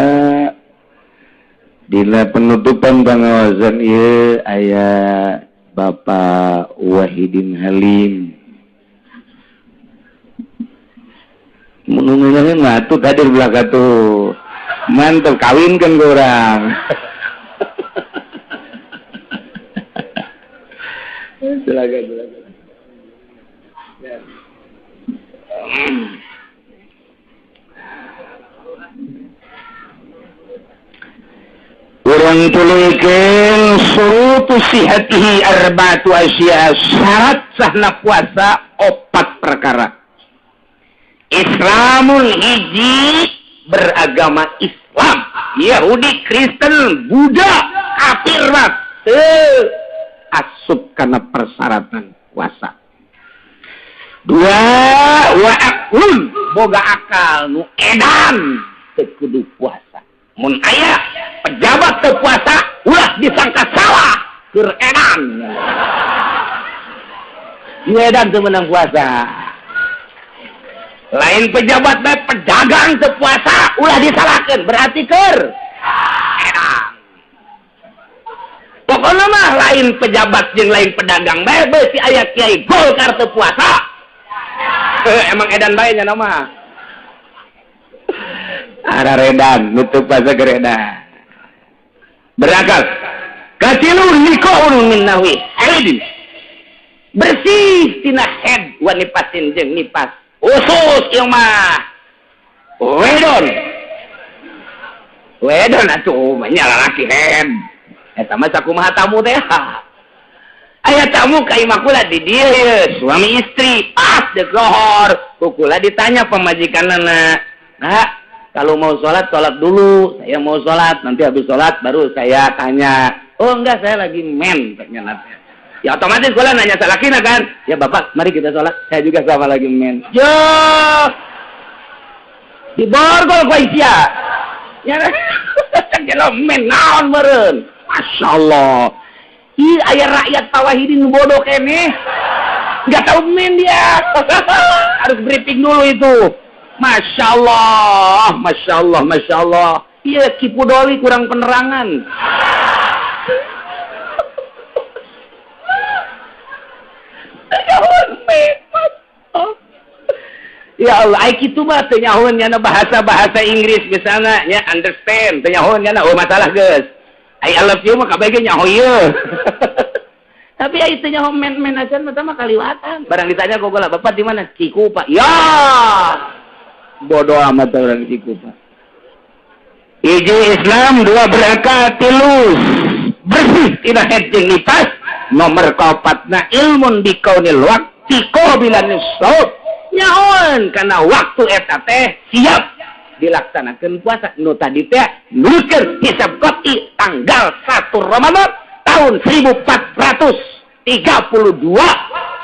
dina penutupan pangawasan ieu aya Bapak Wahidin Halim. Mun ngeunaheun mah atuh hadir belaka tuh. Mantep kawinkeun ku urang. Silakan silakan. Ya. Urang tuluykeun surutu sihatihi arba'atu asya syarat sahna puasa opat perkara. Islamul hiji beragama Islam, Yahudi, Kristen, Buddha, kafir mah teu asup kana persyaratan puasa. Dua wa aqlun boga akal nu edan teu kudu puasa. Mun aya pejabat teu puasa ulah disangka salah keur edan. Nu edan teu meunang puasa. Lain pejabat bae pedagang teu puasa ulah disalahkeun berarti keur edan. Pokona mah lain pejabat jeung lain pedagang bae beusi aya kiai Golkar teu puasa. Emang edan bae nya mah. Araredan nutup puasa geredan. Berakal. Katilu nikaun min nahwi haidin. Bersih tina head wa nipasin jeung nipas. Usus ieu mah. Wedon. Wedon atuh mah nya lalaki head. Eta mah sakumaha tamu teh. Aya tamu ka imah kula di dieu suami istri pas deuk lohor. Ku kula ditanya pamajikanna. Nah, kalau mau sholat, sholat dulu. Saya mau sholat, nanti habis sholat baru saya tanya. Oh enggak, saya lagi men. Ya otomatis kalau nanya salakina kan. Ya bapak, mari kita sholat. Saya juga sama lagi men. Yo, diborgol ku Aisyah. Ya, kalau men naon meureun. Masya Allah. Ih, aya rakyat Pawahidin bodoh keneh. Enggak tahu men dia. Harus briefing dulu itu. Masya Allah, Masya Allah, Masya Allah. Iya, Kipudoli kurang penerangan. Ya Allah, ai kitu mah teu nyahoeun nyana bahasa-bahasa Inggris misalnya nya understand, teu nyahoeun nyana oh masalah geus. Ai I love you mah kabeh ge nyaho ieu. Tapi ai teu nyaho men-men acan mah kaliwatan. Barang ditanya ku kula, "Bapak di mana?" Cikupa. Ya. Bodoh amat orang Cikupa. Hiji Islam, dua berakal, tilu bersih tidak head jeung nipas, Nomor kaopatna ilmun bikaunil waqti qabilan shaum. Nyahoan kana waktu eta teh siap dilaksanakeun puasa. Nu tadi teh nurkeun hisab qat'i tanggal 1 Ramadan tahun 1432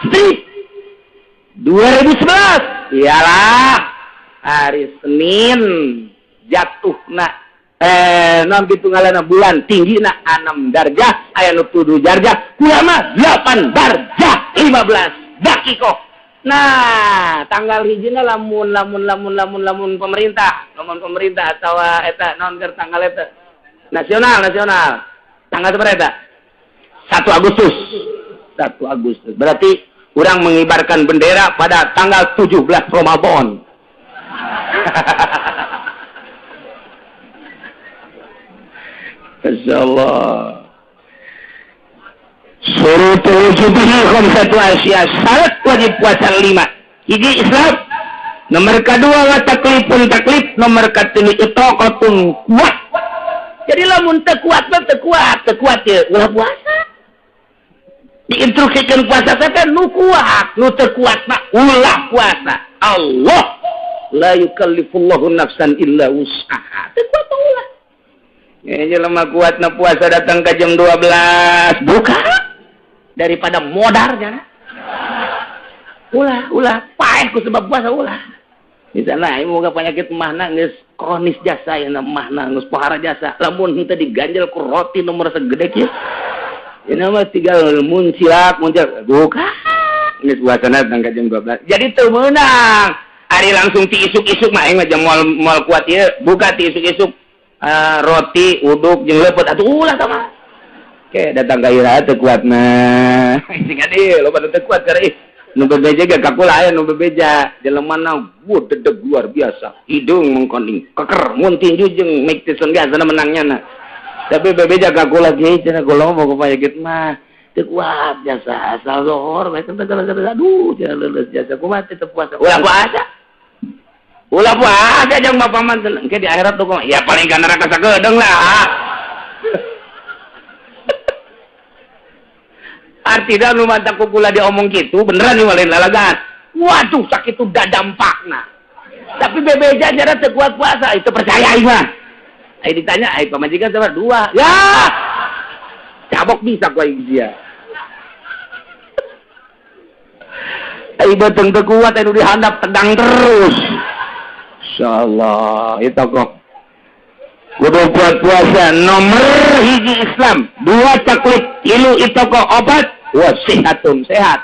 strip 2011. Iyalah hari Senin jatuhna non kitu ngalana bulan tinggina 6 darjah aya nu 7 darjah kurang 8 darjah 15 dakikoh. Nah, tanggal hijina lamun lamun lamun lamun lamun pemerintah, lamun pemerintah atawa eta naon keur tanggal eta nasional nasional. Tanggal sabaraha eta? 1 Agustus. 1 Agustus. Berarti urang mengibarkan bendera pada tanggal 17 Ramadan. Insyaallah. Surutul wujubihi khamsatu asya, syarat wajib puasa 5. Hiji Islam, nomor kedua wa taklifun taklif, nomor katilu itaqatun kuat. Jadi lamun teu kuat mah teu kuat, teu kuat ye ulah puasa. Diinstruksikan puasa teh nu kuat, nu teu kuat mah ulah puasa. Allah la yukallifullahu nafsan illa wus'aha. Teu kuat mah ulah. Ya jelema kuatna puasa datang ke jam 12, buka daripada modar jana. Ulah, ulah paeh ku sebab puasa ulah. Misalna ieu moga penyakit mahna geus kronis jasa ya mahna geus pohara jasa. Lamun henteu diganjel ku roti nomor segede kieu. Ini mah tinggal muncilak, muncilak buka. Geus puasana datang ke jam 12. Jadi teu meunang. Ari langsung ti isuk-isuk mah aing mah jam moal kuat ieu, buka ti isuk-isuk. Roti uduk jeung leupeut atuh ulah sama. Oke, datang ka ira teu kuatna. Sing adi loba teu kuat keur ih. Nu bebeja ge ka kula aya nu bebeja jelemana wuh dedeg luar biasa. Hidung mengkoning keker mun tinju jeung Mike Tyson ge asana menangnya na. Tapi bebeja ka kula ge cenah kula mah boga penyakit mah teu kuat jasa asal zohor bae teu aduh cenah leuleus jasa kumaha teu puasa. Ulah puasa. Ulah puasa jeung bapak mah engke di akhirat tuh ya paling ka neraka sakedeung lah. Artinya nu mantap ku kula diomong kitu beneran ieu lain lalagan. Waduh sakitu dadampakna. Tapi bebeja jara teu kuat puasa itu percaya aing mah. Ai ditanya ai pamajikan sabar 2. Ya. Cabok bisa ku aing sia. Ai beuteung teu kuat anu dihandap tegang terus. Insyaallah itu kok. Kudu kuat puasa nomor hiji Islam, 2 taklif, 3 itu kok obat, wa sehatun sehat.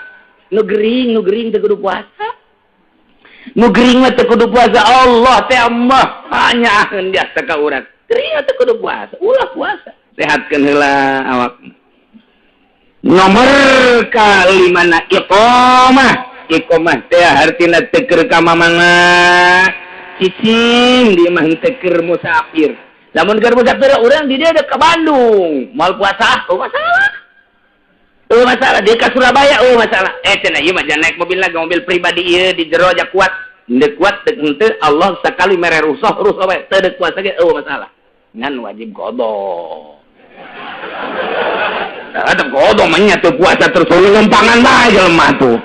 Nu gering teu kudu puasa. Nu gering mah teu kudu puasa. Allah teh mah hanyaeun jasa ka urang. Gering teu kudu puasa, ulah puasa. Sehatkeun heula awak. Nomor kalimana iqamah. Iqamah teh hartina teu keur ka mamana. Cicing di mah teu keur musafir. Lamun keur musafir urang di dieu ka Bandung, moal puasa, oh masalah. Oh masalah, dia ka Surabaya, oh masalah. Cenah ieu mah jangan naik mobil lagi, mobil pribadi ieu di jero aja kuat. Henteu kuat teu henteu Allah sakali mere rusuh, rusuh bae teu deuk puasa ge oh masalah. Ngan wajib qada. Ada qada mah nya teu puasa terus lumpangan bae jelema tuh.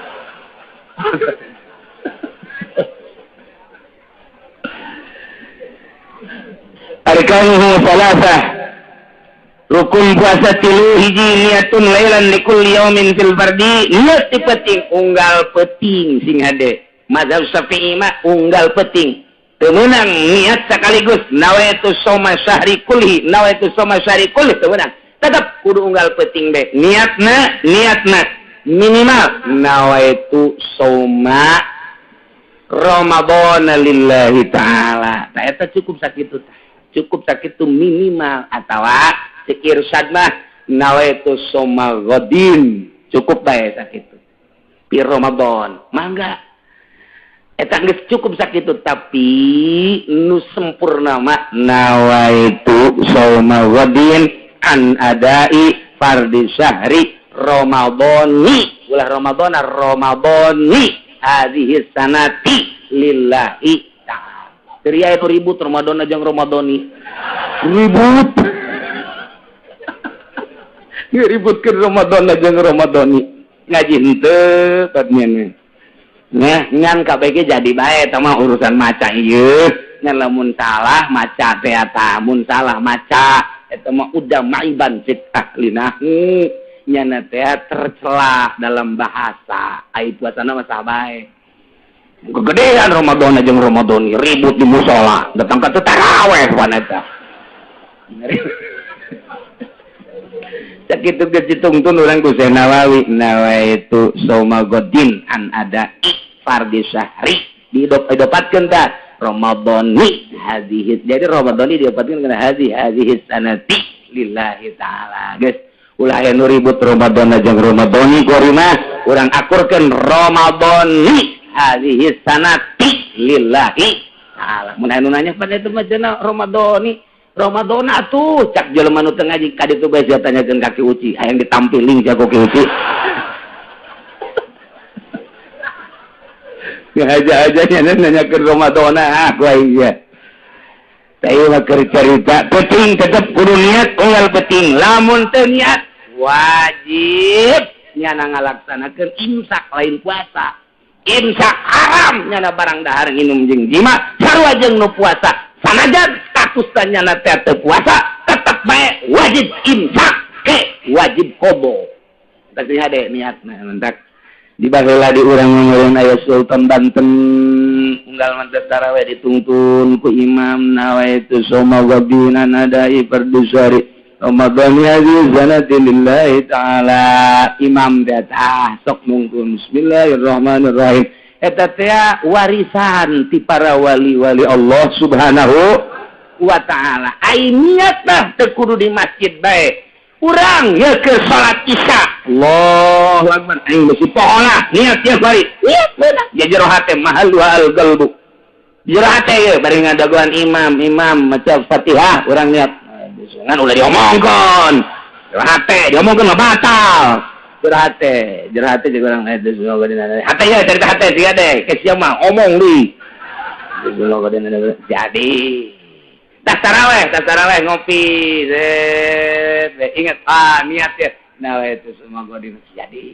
Arkanuhu salasah. Rukun puasa 3 hiji niatun lailan likulli yaumin fil fardi. Niat ti penting unggal penting sing hade. Mazhab Syafi'i mah unggal penting. Teu meunang niat sekaligus nawaitu shauma syahri kulli, nawaitu shauma syahri kulli teu meunang. Tetep kudu unggal penting be. Niatna, niatna minimal nawaitu shauma Ramadan lillahi ta'ala. Tah eta cukup sakitu tah. Cukup sakitu minimal atawa cek irsyad mah nawaitu shauma ghadin cukup bae sakitu pi Ramadan mangga eta geus cukup sakitu tapi nu sempurna mah nawaitu shauma ghadin an adai fardhi syahri Ramadhani ulah Ramadhana Ramadhani hadhihi sanati lillahi. Ria itu ribut Ramadan aja Ramadhani. Ribut. Ngeributkeun Ramadan jeung Ramadhani. Ngaji henteu patnya. Nah, ngan kabeh ge jadi bae eta mah urusan maca ieu. Ngan lamun salah maca teh eta, mun salah maca eta mah udah maiban fit ahlinahu. Nyana teh tercelah dalam bahasa. Ai puasana mah sah bae. Kegedean Ramadan jeung Ramadhani ribut di musala, datang ka teu taraweh pan eta. Sakitu geus ditungtun urang ku Syekh Nawawi, nawaitu sauma godin an ada fardhi syahri didopatkeun tah Ramadhani hadhihi. Jadi Ramadhani diopatkeun kana hadhihi sanati lillahi ta'ala. Geus ulah aya nu ribut Ramadan jeung Ramadhani kuari mah urang akurkeun Ramadhani hadhihi sanati lillahi ta'ala. Mun aya nu nanya pada itu mah cenah Ramadhani Ramadan atuh cak jelema nu teu ngaji ka ditu bae sia tanyakeun ka Ki Uci hayang ditampiling sia ku Ki Uci. Ngaja-aja nya nanyakeun Ramadan ah ku aing sia. Tah ieu mah keur carita penting tetep kudu niat unggal penting lamun teu niat wajib nyana ngalaksanakeun imsak lain puasa. Imsak haram nyana barang dahar nginum jeung jima sarua jeung nu puasa. Sanajan status nyana teh teu puasa tetep bae wajib imsak ke wajib qobo. Tah hade niatna mentak di baheula di urang ngeureun aya Sultan Banten unggal mantas tarawih ditungtun ku imam nawaitu soma wabina nadai fardhu syari Ramadan hadhihi sanati lillahi ta'ala. Imam teh ah sok mungkun bismillahirrahmanirrahim. Eta teh warisan ti para wali-wali Allah Subhanahu wa ta'ala. Ai niat mah teu kudu di masjid bae. Urang ye ke salat Isya. Allahu akbar. Aing besi pohola niat tiap hari. Niat beunang. Ya jero hate mahallu al qalbu. Jero hate ye bari ngadagoan imam, imam maca Fatihah urang niat. Ngan ulah diomongkeun. Jero hate diomongkeun mah batal. Jero hate juga orang itu semua hate ya cerita hate tiga deh ke siapa mah omong di jadi tas taraweh ngopi ingat ah niat ya nah itu semua gua di jadi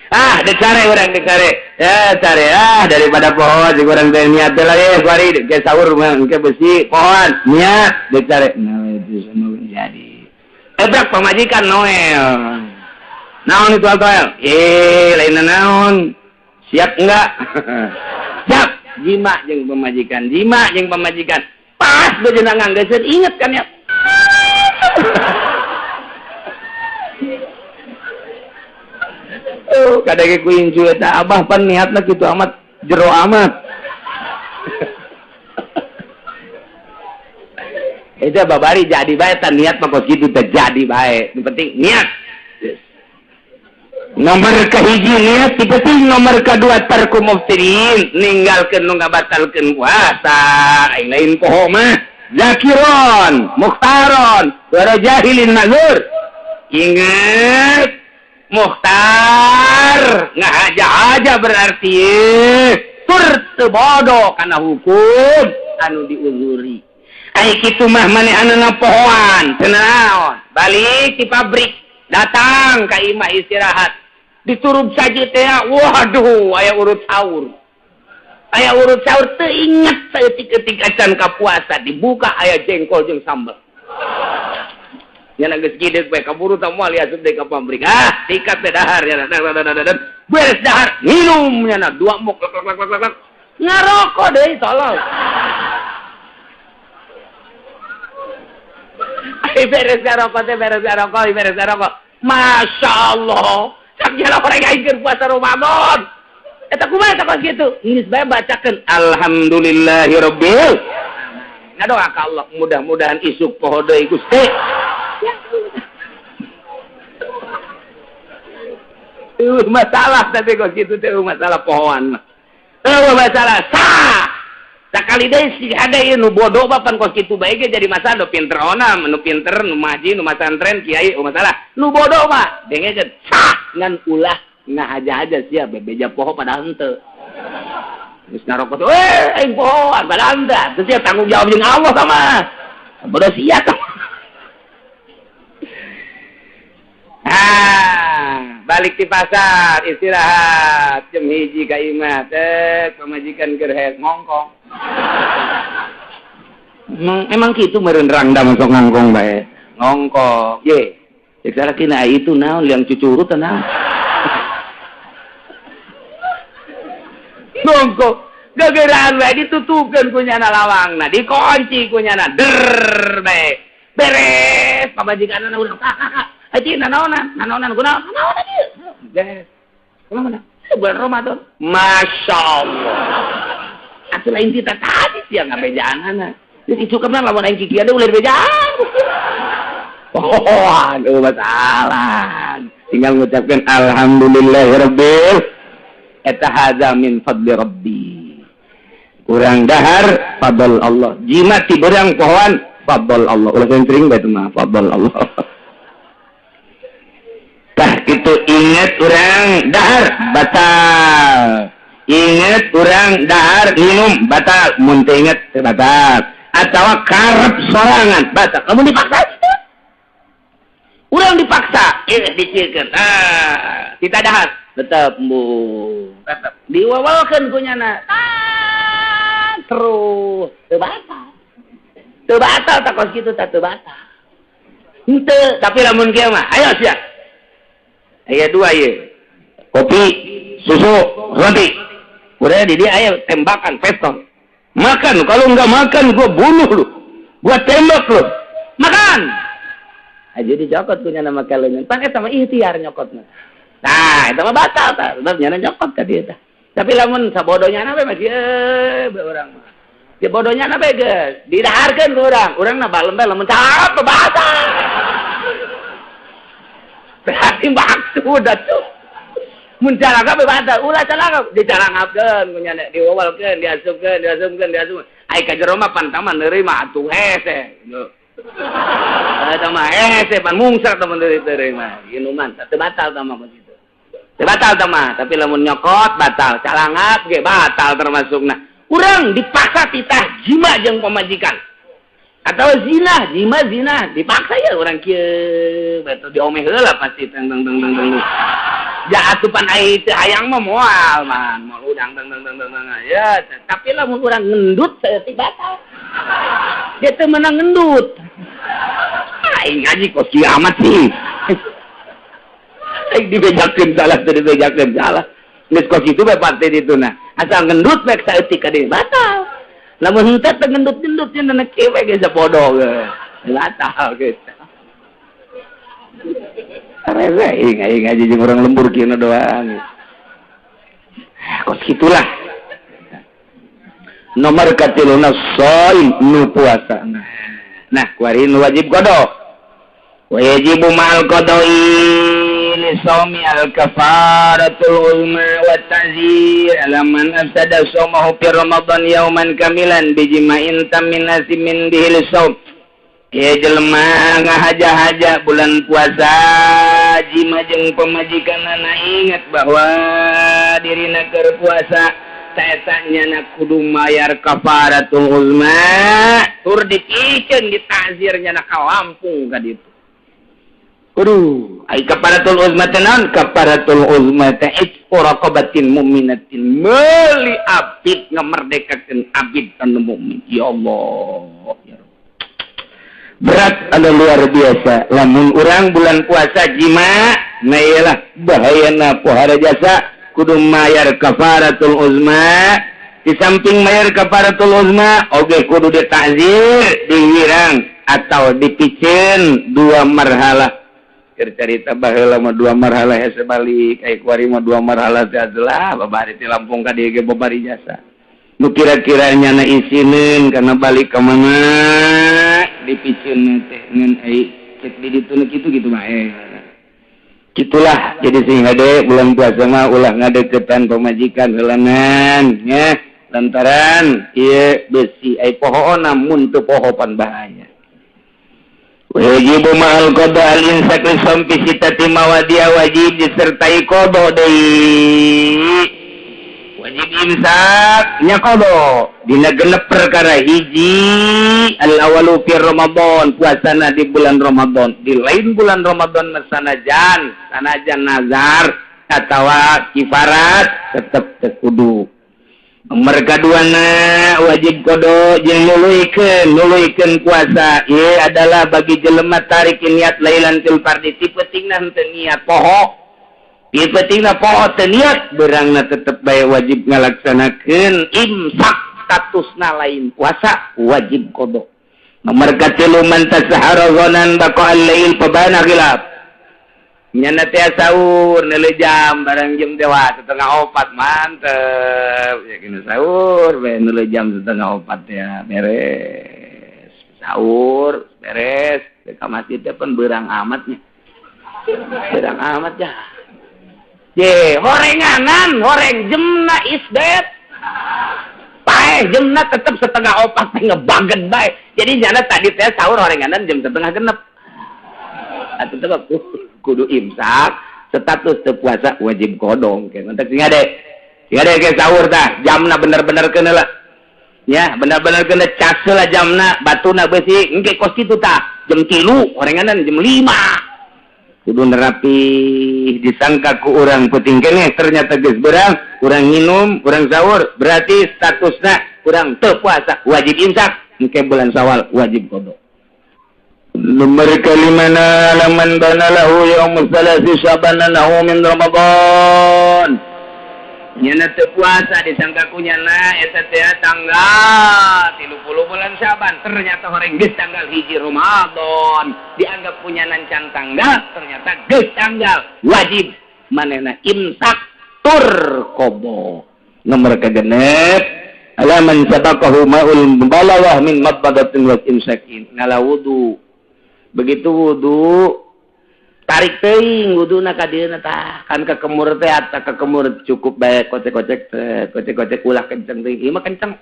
ah dicare orang dicare ya cari ah daripada pohon juga orang niat lagi bari ke sahur mah ke besi pohon niat dicare nah itu semua jadi ebrak pamajikan Noel. Naon itu Altoel? Lain naon. Siap enggak? Siap. Jima jeung pemajikan, jima jeung pemajikan. Pas bejenang nganggeseun inget kan ya. Oh, kadang ku incu eta abah pan niatna kitu amat jero amat. Eta babari jadi bae tan niat mah kos kitu teh jadi bae. Nu penting niat. Nomor kahiji niat dipenting, nomor kedua tarku muftirin ninggalkeun nu ngabatalkeun puasa. Aing lain poho mah zakiron mukhtaron wa jahilin mazur. Ingat mukhtar ngahaja-haja berarti tur teu bodoh kana hukum anu diuzuri. Ai kitu mah manehanna pohoan teu naon balik ti pabrik datang ka imah istirahat diturub saja teh waduh aya urut sahur teu inget saeutik-eutik acan ka puasa dibuka aya jengkol jeung sambel nyana geus gideuk bae kaburu tah moal asup deui ka pabrik ah sikat teh dahar nyana beres dahar minum nyana dua mok lak lak lak lak ngarokok deui tolol. Ai beres ngarokok teh beres ngarokok beres ngarokok Masya Allah cak jalan orang aing keur puasa Ramadan eta kumaha eta kos kitu geus bae bacakeun alhamdulillahirabbil ngadoa ka Allah mudah-mudahan isuk poho deui Gusti. Masalah tapi kos kitu teh masalah pohoan mah eueuh masalah sah sakali deui si ada ieu nu bodoh bapan kos kitu bae ge jadi masalah nu pinter ona nu pinter nu maji nu masantren kiai masalah nu bodoh mah dengekeun sah ngan ulah ngahaja-haja sia bebeja poho padahal henteu geus ngarokok we aing pohoan padahal henteu teu sia tanggung jawab jeung Allah sama bodoh sia. Balik di pasar istirahat jam 1 ka imah teh pamajikan keur ngongkong. Emang kitu meureun rangda masuk ngongkong bae. Ngongkong. Ye. Cek salakina itu naon liang cucurut naon. Ngongkong. Gegeraan bae ditutupkeun ku nyana lawangna, dikunci ku nyana. Der bae. Beres pamajikanna urang kakak. Aji nanaonan, nanaonan kunaon? Nanaonan ieu. Beres. Kumaha? Bulan Ramadan. Masya Allah. Atuh lain kita tadi sia ngabejaanana. Jadi cukupna lamun aing kikian deui ulah dibejaan. Oh, aduh masalah. Tinggal ngucapkeun alhamdulillahirabbil eta hadza min fadli rabbi. Kurang dahar fadl Allah. Jimat ti berang pohoan fadl Allah. Ulah sering bae mah fadl Allah. Tah kitu inget urang dahar batal. Inget urang dahar minum batal. Mun teu inget teu batal. Atawa karep sorangan batal. Lamun dipaksa urang dipaksa inget dicikeun. Ah, kita dahar tetep embung. Tetep diwawalkeun ku nyana. Terus teu batal. Teu batal tak kos kitu tah teu batal. Henteu, tapi lamun kieu mah ayo sia. Aya dua ieu. Kopi, susu, roti. Udah di dia aya tembakan pistol. Makan, kalau enggak makan gua bunuh lu. Gua tembak lu. Makan. Aja dicokot punya nama kaleungeun. Pan eta mah ikhtiar nyokotna. Nah, eta mah batal tah. Sebab nyana nyokot ka dieu tah. Tapi lamun sabodonya na we mah kieu bae urang mah. Ya bodohnya na bae geus didaharkeun ku urang. Urang na balem bae lamun cap batal. Berarti maksud atuh. Mun calangap batal, ulah calangap dicalangapkeun ku nyana diwawalkeun, diasupkeun, diasupkeun, diasupkeun. Ai ka jero mah pan taman neureui atuh hese. Eta mah hese pan mungsar teman deui mah. Inuman teu batal tah mah kitu. Teu batal tah mah, tapi lamun nyokot batal, calangap ge batal termasukna. Urang dipaksa titah jima jeung pamajikan. Atau zina, jima zina, dipaksa ya orang kieu betul diomeh heula pasti teng teng teng teng teng. Ja atupan ai teu hayang mah moal man, moal udang teng teng teng teng. Ya, tapi lamun urang ngendut saeutik batal. Dia teu meunang ngendut. Aing ngaji kos kieu amat sih. Aing dibejakeun salah teu dibejakeun salah. Geus kos kitu bae parte ditu nah. Asal ngendut bae saeutik ka dieu batal. Lamun henteu teu ngendut-ngendut nya nenek kieu we geus bodoh ge. Batal geus. Arese aing ngaji jeung urang lembur kieu doang. Kos kitulah. Nomor katiluna shaim nu puasa. Nah, kuari nu wajib qada. Wa yajibu ma'al qada'i li shaumi al-kafaratul uzma wa ta'zir ala man afsada shaumahu fi Ramadan yauman kamilan bijima'in tamin asimin bihi lishaum. Ieu jelema ngahaja-haja bulan puasa jima jeung pamajikanana ingat bahwa dirina keur puasa taeta nyana kudu mayar kafaratul uzma tur dipikeun ditazir nyana ka Lampung ka ditu. Aduh, ai kafaratul uzma teh naon? Kafaratul uzma teh itqu raqabatin mu'minatin, meuli abid ngamerdekakeun abid anu mukmin. Ya Allah, ya Rabb. Berat anu luar biasa. Lamun urang bulan puasa jima, nah iyalah bahayana pohara jasa kudu mayar kafaratul uzma. Di samping mayar kafaratul uzma, oge kudu ditazir, dihirang atau dipiceun dua marhalah. Cerita baheula mah dua marhalah hese balik, ai kuari mah dua marhalah teh adalah babari ti Lampung ka dieu ge babari jasa. Nu kira-kira nyana isineun kana balik ka mana dipiceun teh ngan ai cek di ditu nu kitu kitu mah Kitulah jadi sing hade bulan puasa mah ulah ngadeukeutan pamajikan heulanan nya lantaran ieu besi ai pohoona mun teu poho pan bahaya. Wajib ma'al qada al-insak li sitati mawadia wajib disertai qada deui. Wa Wajib imsak nya qada dina genep perkara hiji al awalu fi Ramadan, puasana di bulan Ramadan. Di lain bulan Ramadan mah sanajan nazar atawa kifarat tetep teu kudu. Nomor kaduana wajib qada jeung nuluykeun puasa ieu adalah bagi jelema tarik niat lailatul fardi ti peutingna henteu niat poho. Ti peutingna poho teu niat beurangna tetep bae wajib ngalaksanakeun imsak statusna lain puasa wajib qada. Nomor katilu man tasahara ghanan baqa al-lail fabana khilaf. Nyana teh sahur neuleuh jam barang jam teh wah 3:30 mantep ya kena sahur bae neuleuh jam 3:30 ya beres sahur beres ka masjid teh pun beurang amat nya beurang amat ya ye horenganan horeng jemna isdet paeh jemna tetep 3:30 teh ngebaget bae jadi nyana tadi teh sahur horenganan jam 5:30 atuh tetep kudu imsak status teu puasa wajib kodong ke mentak sing ade ke sahur tah jamna bener-bener keuna lah ya bener-bener keuna cas lah jamna batuna beusi engke kos kitu tah jam 3 horenganan jam 5 kudu nerapi disangka ku urang peuting keneh ternyata geus beurang urang nginum urang sahur berarti statusna urang teu puasa wajib imsak engke bulan Syawal wajib qada. Nomor kalimana laman bana lahu yaum salasi syabana lahu min Ramadan. Nyana teu puasa disangka ku nyana eta teh tanggal 30 bulan Syaban ternyata horeng geus tanggal 1 Ramadan dianggap punya can tanggal ternyata geus tanggal wajib manehna imsak tur qada. Nomor kagenep alaman sabaqahu ma'ul mubalawah min madbadatin wa imsakin ngala wudu. Begitu wudu tarik teuing wuduna ka dieuna tah kan kekemur teh ata kekemur cukup bae kocek-kocek teh kocek-kocek ulah kenceng teuing ieu mah kenceng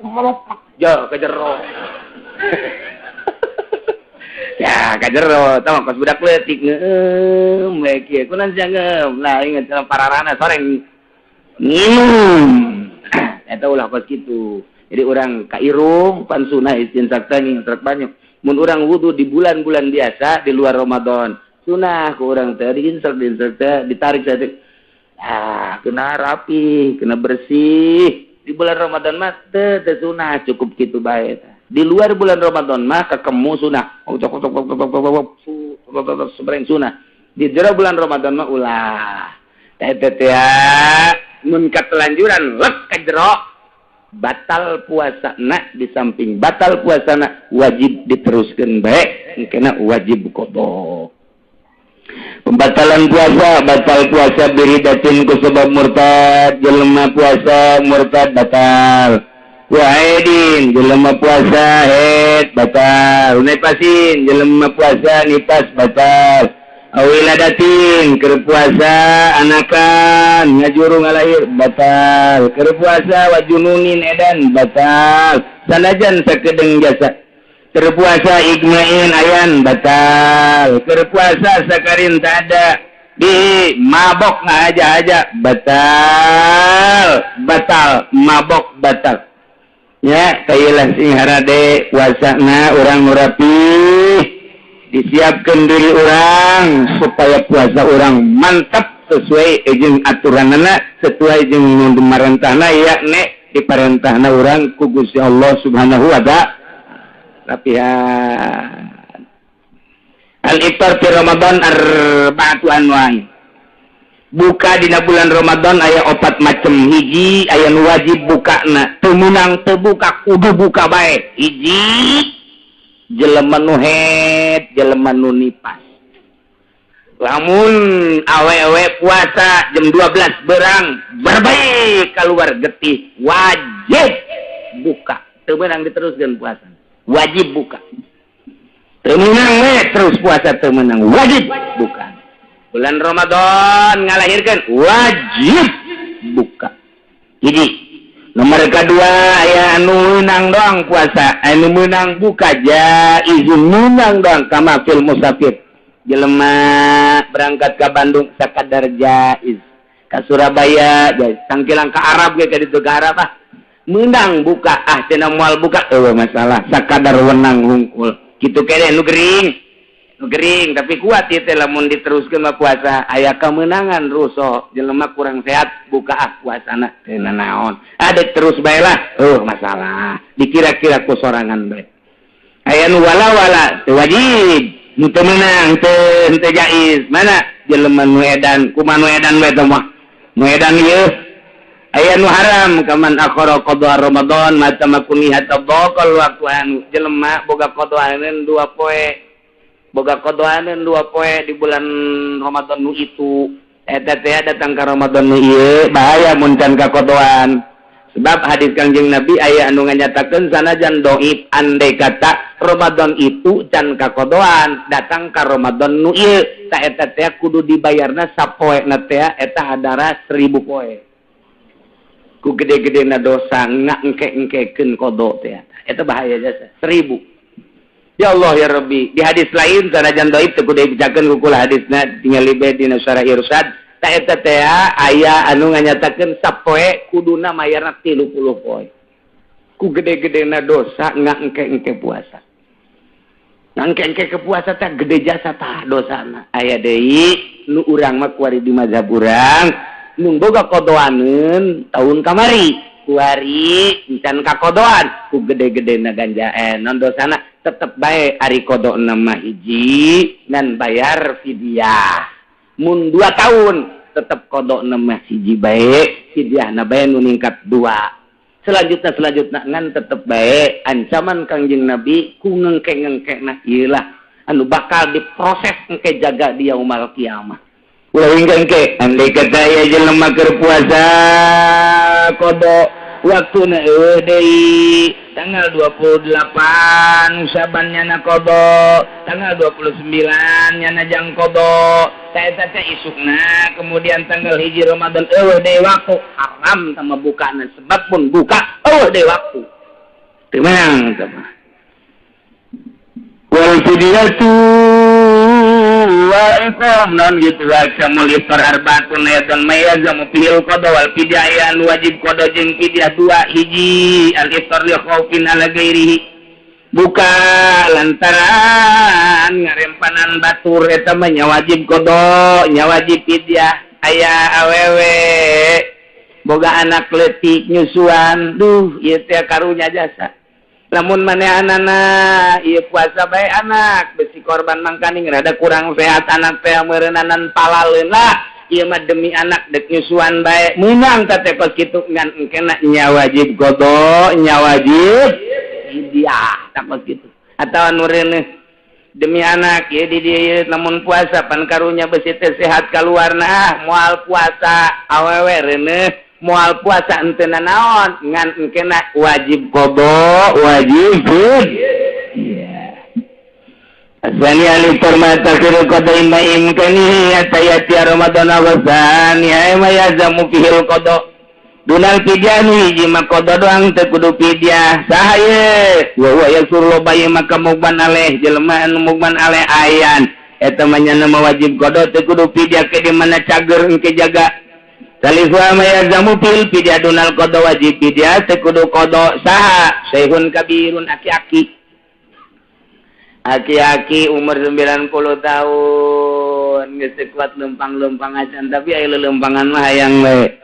ja ka jero ya ka jero tah mah kos budak leutik ngeum bae kieu kunaon sia ngeum lah inget pararana soreng nginum eta ulah kos kitu jadi urang ka irung pan sunah istinsak teh ngintrek banyak. Mun urang wudu di bulan-bulan biasa di luar Ramadan sunah ku urang teh diinsek teh ditarik teh ah kena rapi kena bersih di bulan Ramadan mah teh sunah cukup kitu bae di luar bulan Ramadan mah kekemu sunah sebreng sunah di jero bulan Ramadan mah ulah teh teh mun katelanjuran lek ka jero batal puasa nak di samping batal puasa nak wajib diteruskan baik kena wajib qada. Pembatalan puasa batal puasa biridatin ku sebab murtad jelema puasa murtad batal waidin jelema puasa haid batal nipasin jelema puasa nipas batal awiladatin keur puasa anakan ngajuru ngalahir batal keur puasa wajununin edan batal sanajan sakedeung jasa keur puasa igmain ayan batal keur puasa sakarin tak ada di mabok ngaja-aja batal batal mabok batal ya kayelah sing harade puasana urang nu rapih disiapkan diri orang supaya puasa orang mantap sesuai jeung aturanana sesuai jeung marentahna yakni diparentahna urang ku Gusti Allah Subhanahu wa ta'ala. Rapihan al-iftar fi Ramadan arba'atu anwa'i. Buka dina bulan Ramadan aya opat macem. Hiji aya nu wajib bukana teu meunang teu buka kudu buka bae. Hiji jelema nu haid, jelema nu nipas. Lamun awewe puasa jam 12 berang berbaik keluar getih wajib buka. Teu meunang diteruskeun puasa. Wajib buka. Teu meunang we terus puasa teu meunang wajib buka. Bulan Ramadan ngalahirkeun wajib buka. Jadi nomor kedua aya anu meunang doang puasa, anu meunang buka jaiz meunang doang kama fil musafir. Jelema berangkat ke Bandung sakadar jaiz. Ka Surabaya tangkilang ka Arab ge ka ditu ka Arab ah. Meunang buka ah cenah moal buka eueuh masalah sakadar wenang hungkul. Kitu keneh nu gering. Nu gering tapi kuat ieu teh lamun diteruskeun mah puasa aya kemenangan rusuh jelema kurang sehat buka ah puasana teu nanaon. Adek terus bae lah eueuh masalah dikira-kira ku sorangan bae. Aya nu wala-wala teu wajib, nu teu meunang teu henteu jaiz. Mana jelema nu edan kumaha nu edan bae teh mah. Nu edan ieu aya nu haram kaman akhara qada Ramadan mata makuni hatta baqal waktu anu jelema boga qadaaneun dua poe. Boga qadaaneun dua poe di bulan Ramadan nu itu. Eta teh datang ka Ramadan nu ieu bahaya mun can ka qadaan. Sebab hadis Kangjeng Nabi aya anu nganyatakeun sanajan dhaif andai kata Ramadan itu can ka qadaan datang ka Ramadan nu ieu ta eta teh kudu dibayarna sapoena teh eta hadara 1000 poe. Ku gede-gedena dosa ngangke-engkekeun qada teh eta bahaya jasa 1000. Ya Allah ya Rabbi di hadis lain sanajan dhaif teu kudu dibejakeun ku kula hadisna tingali bae dina Syarah Irsyad ta eta teh aya anu nganyatakeun sapoe kuduna mayarna 30 poe. Ku gede-gedena dosa ngangke-engke puasa. Ngangke-engke ke puasa teh gede jasa tah dosana. Aya deui nu urang mah kuari di mazhab urang nu boga kodoaneun tahun kamari kuari encan kakodoan ku gede-gedena ganja non dosana tetep bae ari kodona mah hiji dan bayar fidyah. Mun 2 tahun tetep kodona mah hiji bae fidyahna bae nu ningkat 2. Selanjutna ngan tetep bae ancaman Kangjeng Nabi ku ngengke-ngengkena ieu lah anu bakal diproses engke jaga di yaumul kiamah. Ulah engke andai kata ya jelema keur puasa qada waktuna eueuh deui tanggal 28 Syaban nyana qada tanggal 29 nyana jang qada ta eta teh isukna kemudian tanggal 1 Ramadan eueuh deui waktu haram sama bukana sebab pun buka eueuh deui waktu teu meunang teh mah wal fidyatu wa iqam non gitu wa iftar arbaatun ayatan mayazamu fil qada wal fidyah wajib qada jeung fidyah 2 hiji al iftar li khaufin ala ghairihi buka lantaran ngarempanan batur eta mah nya wajib qada nya wajib fidyah aya awewe boga anak leutik nyusuan duh ieu teh karunya jasa lamun manehanana ieu puasa bae anak besi korban mangkaning rada kurang sehat anak teh meureunnanan palaleun lah ieu mah demi anak dek nyusuan bae meunang teh kos kitu ngan engkena nya wajib qada nya wajib fidyah tah kos kitu atawa nu reuneuh demi anak ieu di dieu lamun puasa pan karunya besi teh sehat kaluarna ah moal puasa awewe reuneuh moal puasa henteu nanaon ngan engkena wajib qada wajib fidyah. Asani ali permata kira qada imma imkani atayati Ramadan awsani ay ma yazamu fihil qada dunal fidyah hiji mah qada doang teu kudu fidyah saha ye wa huwa yasurlu bayi maka mugban aleh jelema anu mugban aleh ayan eta mah nya mah wajib qada teu kudu fidyah ke di mana cager engke jaga Salifu ma yazamu fil fidyah dunal qada wajib fidyah teu kudu qada saha syekhun kabirun aki-aki aki-aki umur 90 tahun geus teu kuat lempang-lempang acan tapi aya lelempangan mah hayang we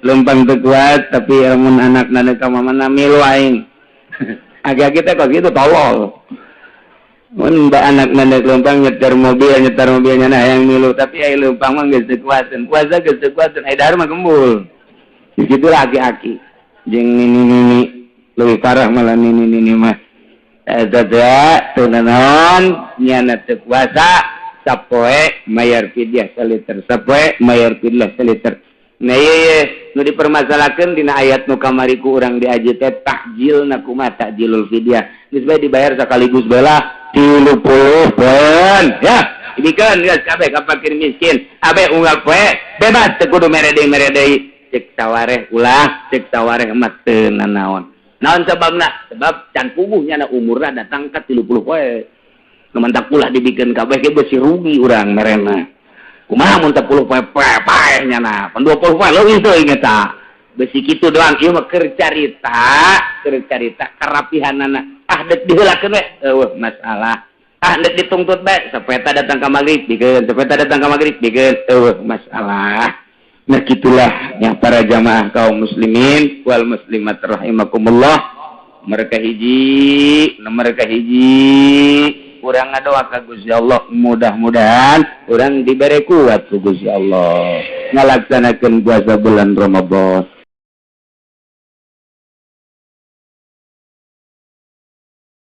lempang teu kuat tapi lamun anakna deuk ka mamana milu aing aki-aki teh kos kitu tolol mun ba anakna deuk lempang nyetir mobil nyana hayang milu tapi aya lempang mah geus teu kuateun puasa geus teu kuateun aya dahar mah gembul kitu lah aki-aki jeung nini-nini leuwih parah malah nini-nini mah eta teh teu nanaon nyana teu kuasa sapoe mayar fidyah saliter sapoe mayar fidyah saliter. Nah ieu nu dipermasalahkeun dina ayat nu kamari ku urang diaji teh takjilna kumaha takjilul fidyah geus bae dibayar sakaligus bae lah 30 poeun ya dibikeun geus kabeh ka fakir miskin abe unggal poe bebas teu kudu mere deui cek sawareh ulah cek sawareh mah teu nanaon naon sababna sebab can puguh nyana umurna datang ka 30 poe nu mantak ulah dibikeun kabeh ge beusi rugi urang merena. Kumaha mun 10 poe paeh nyana? Pan 20 poe leuwih teuing eta. Besi kitu doang ieu mah keur carita karapihanana. Ah deuk diheulakeun we eueuh masalah. Ah deuk ditungtut bae sapeta datang ka magrib bikeun, sapeta datang ka magrib bikeun eueuh masalah. Nah gitulah yang para jamaah kaum muslimin wal muslimat rahimakumullah. Mereka hiji, mereka hiji, urang ngadoa ka Gusti Allah mudah-mudahan urang dibere kuat ku Gusti Allah ngalaksanakeun puasa bulan Ramadan.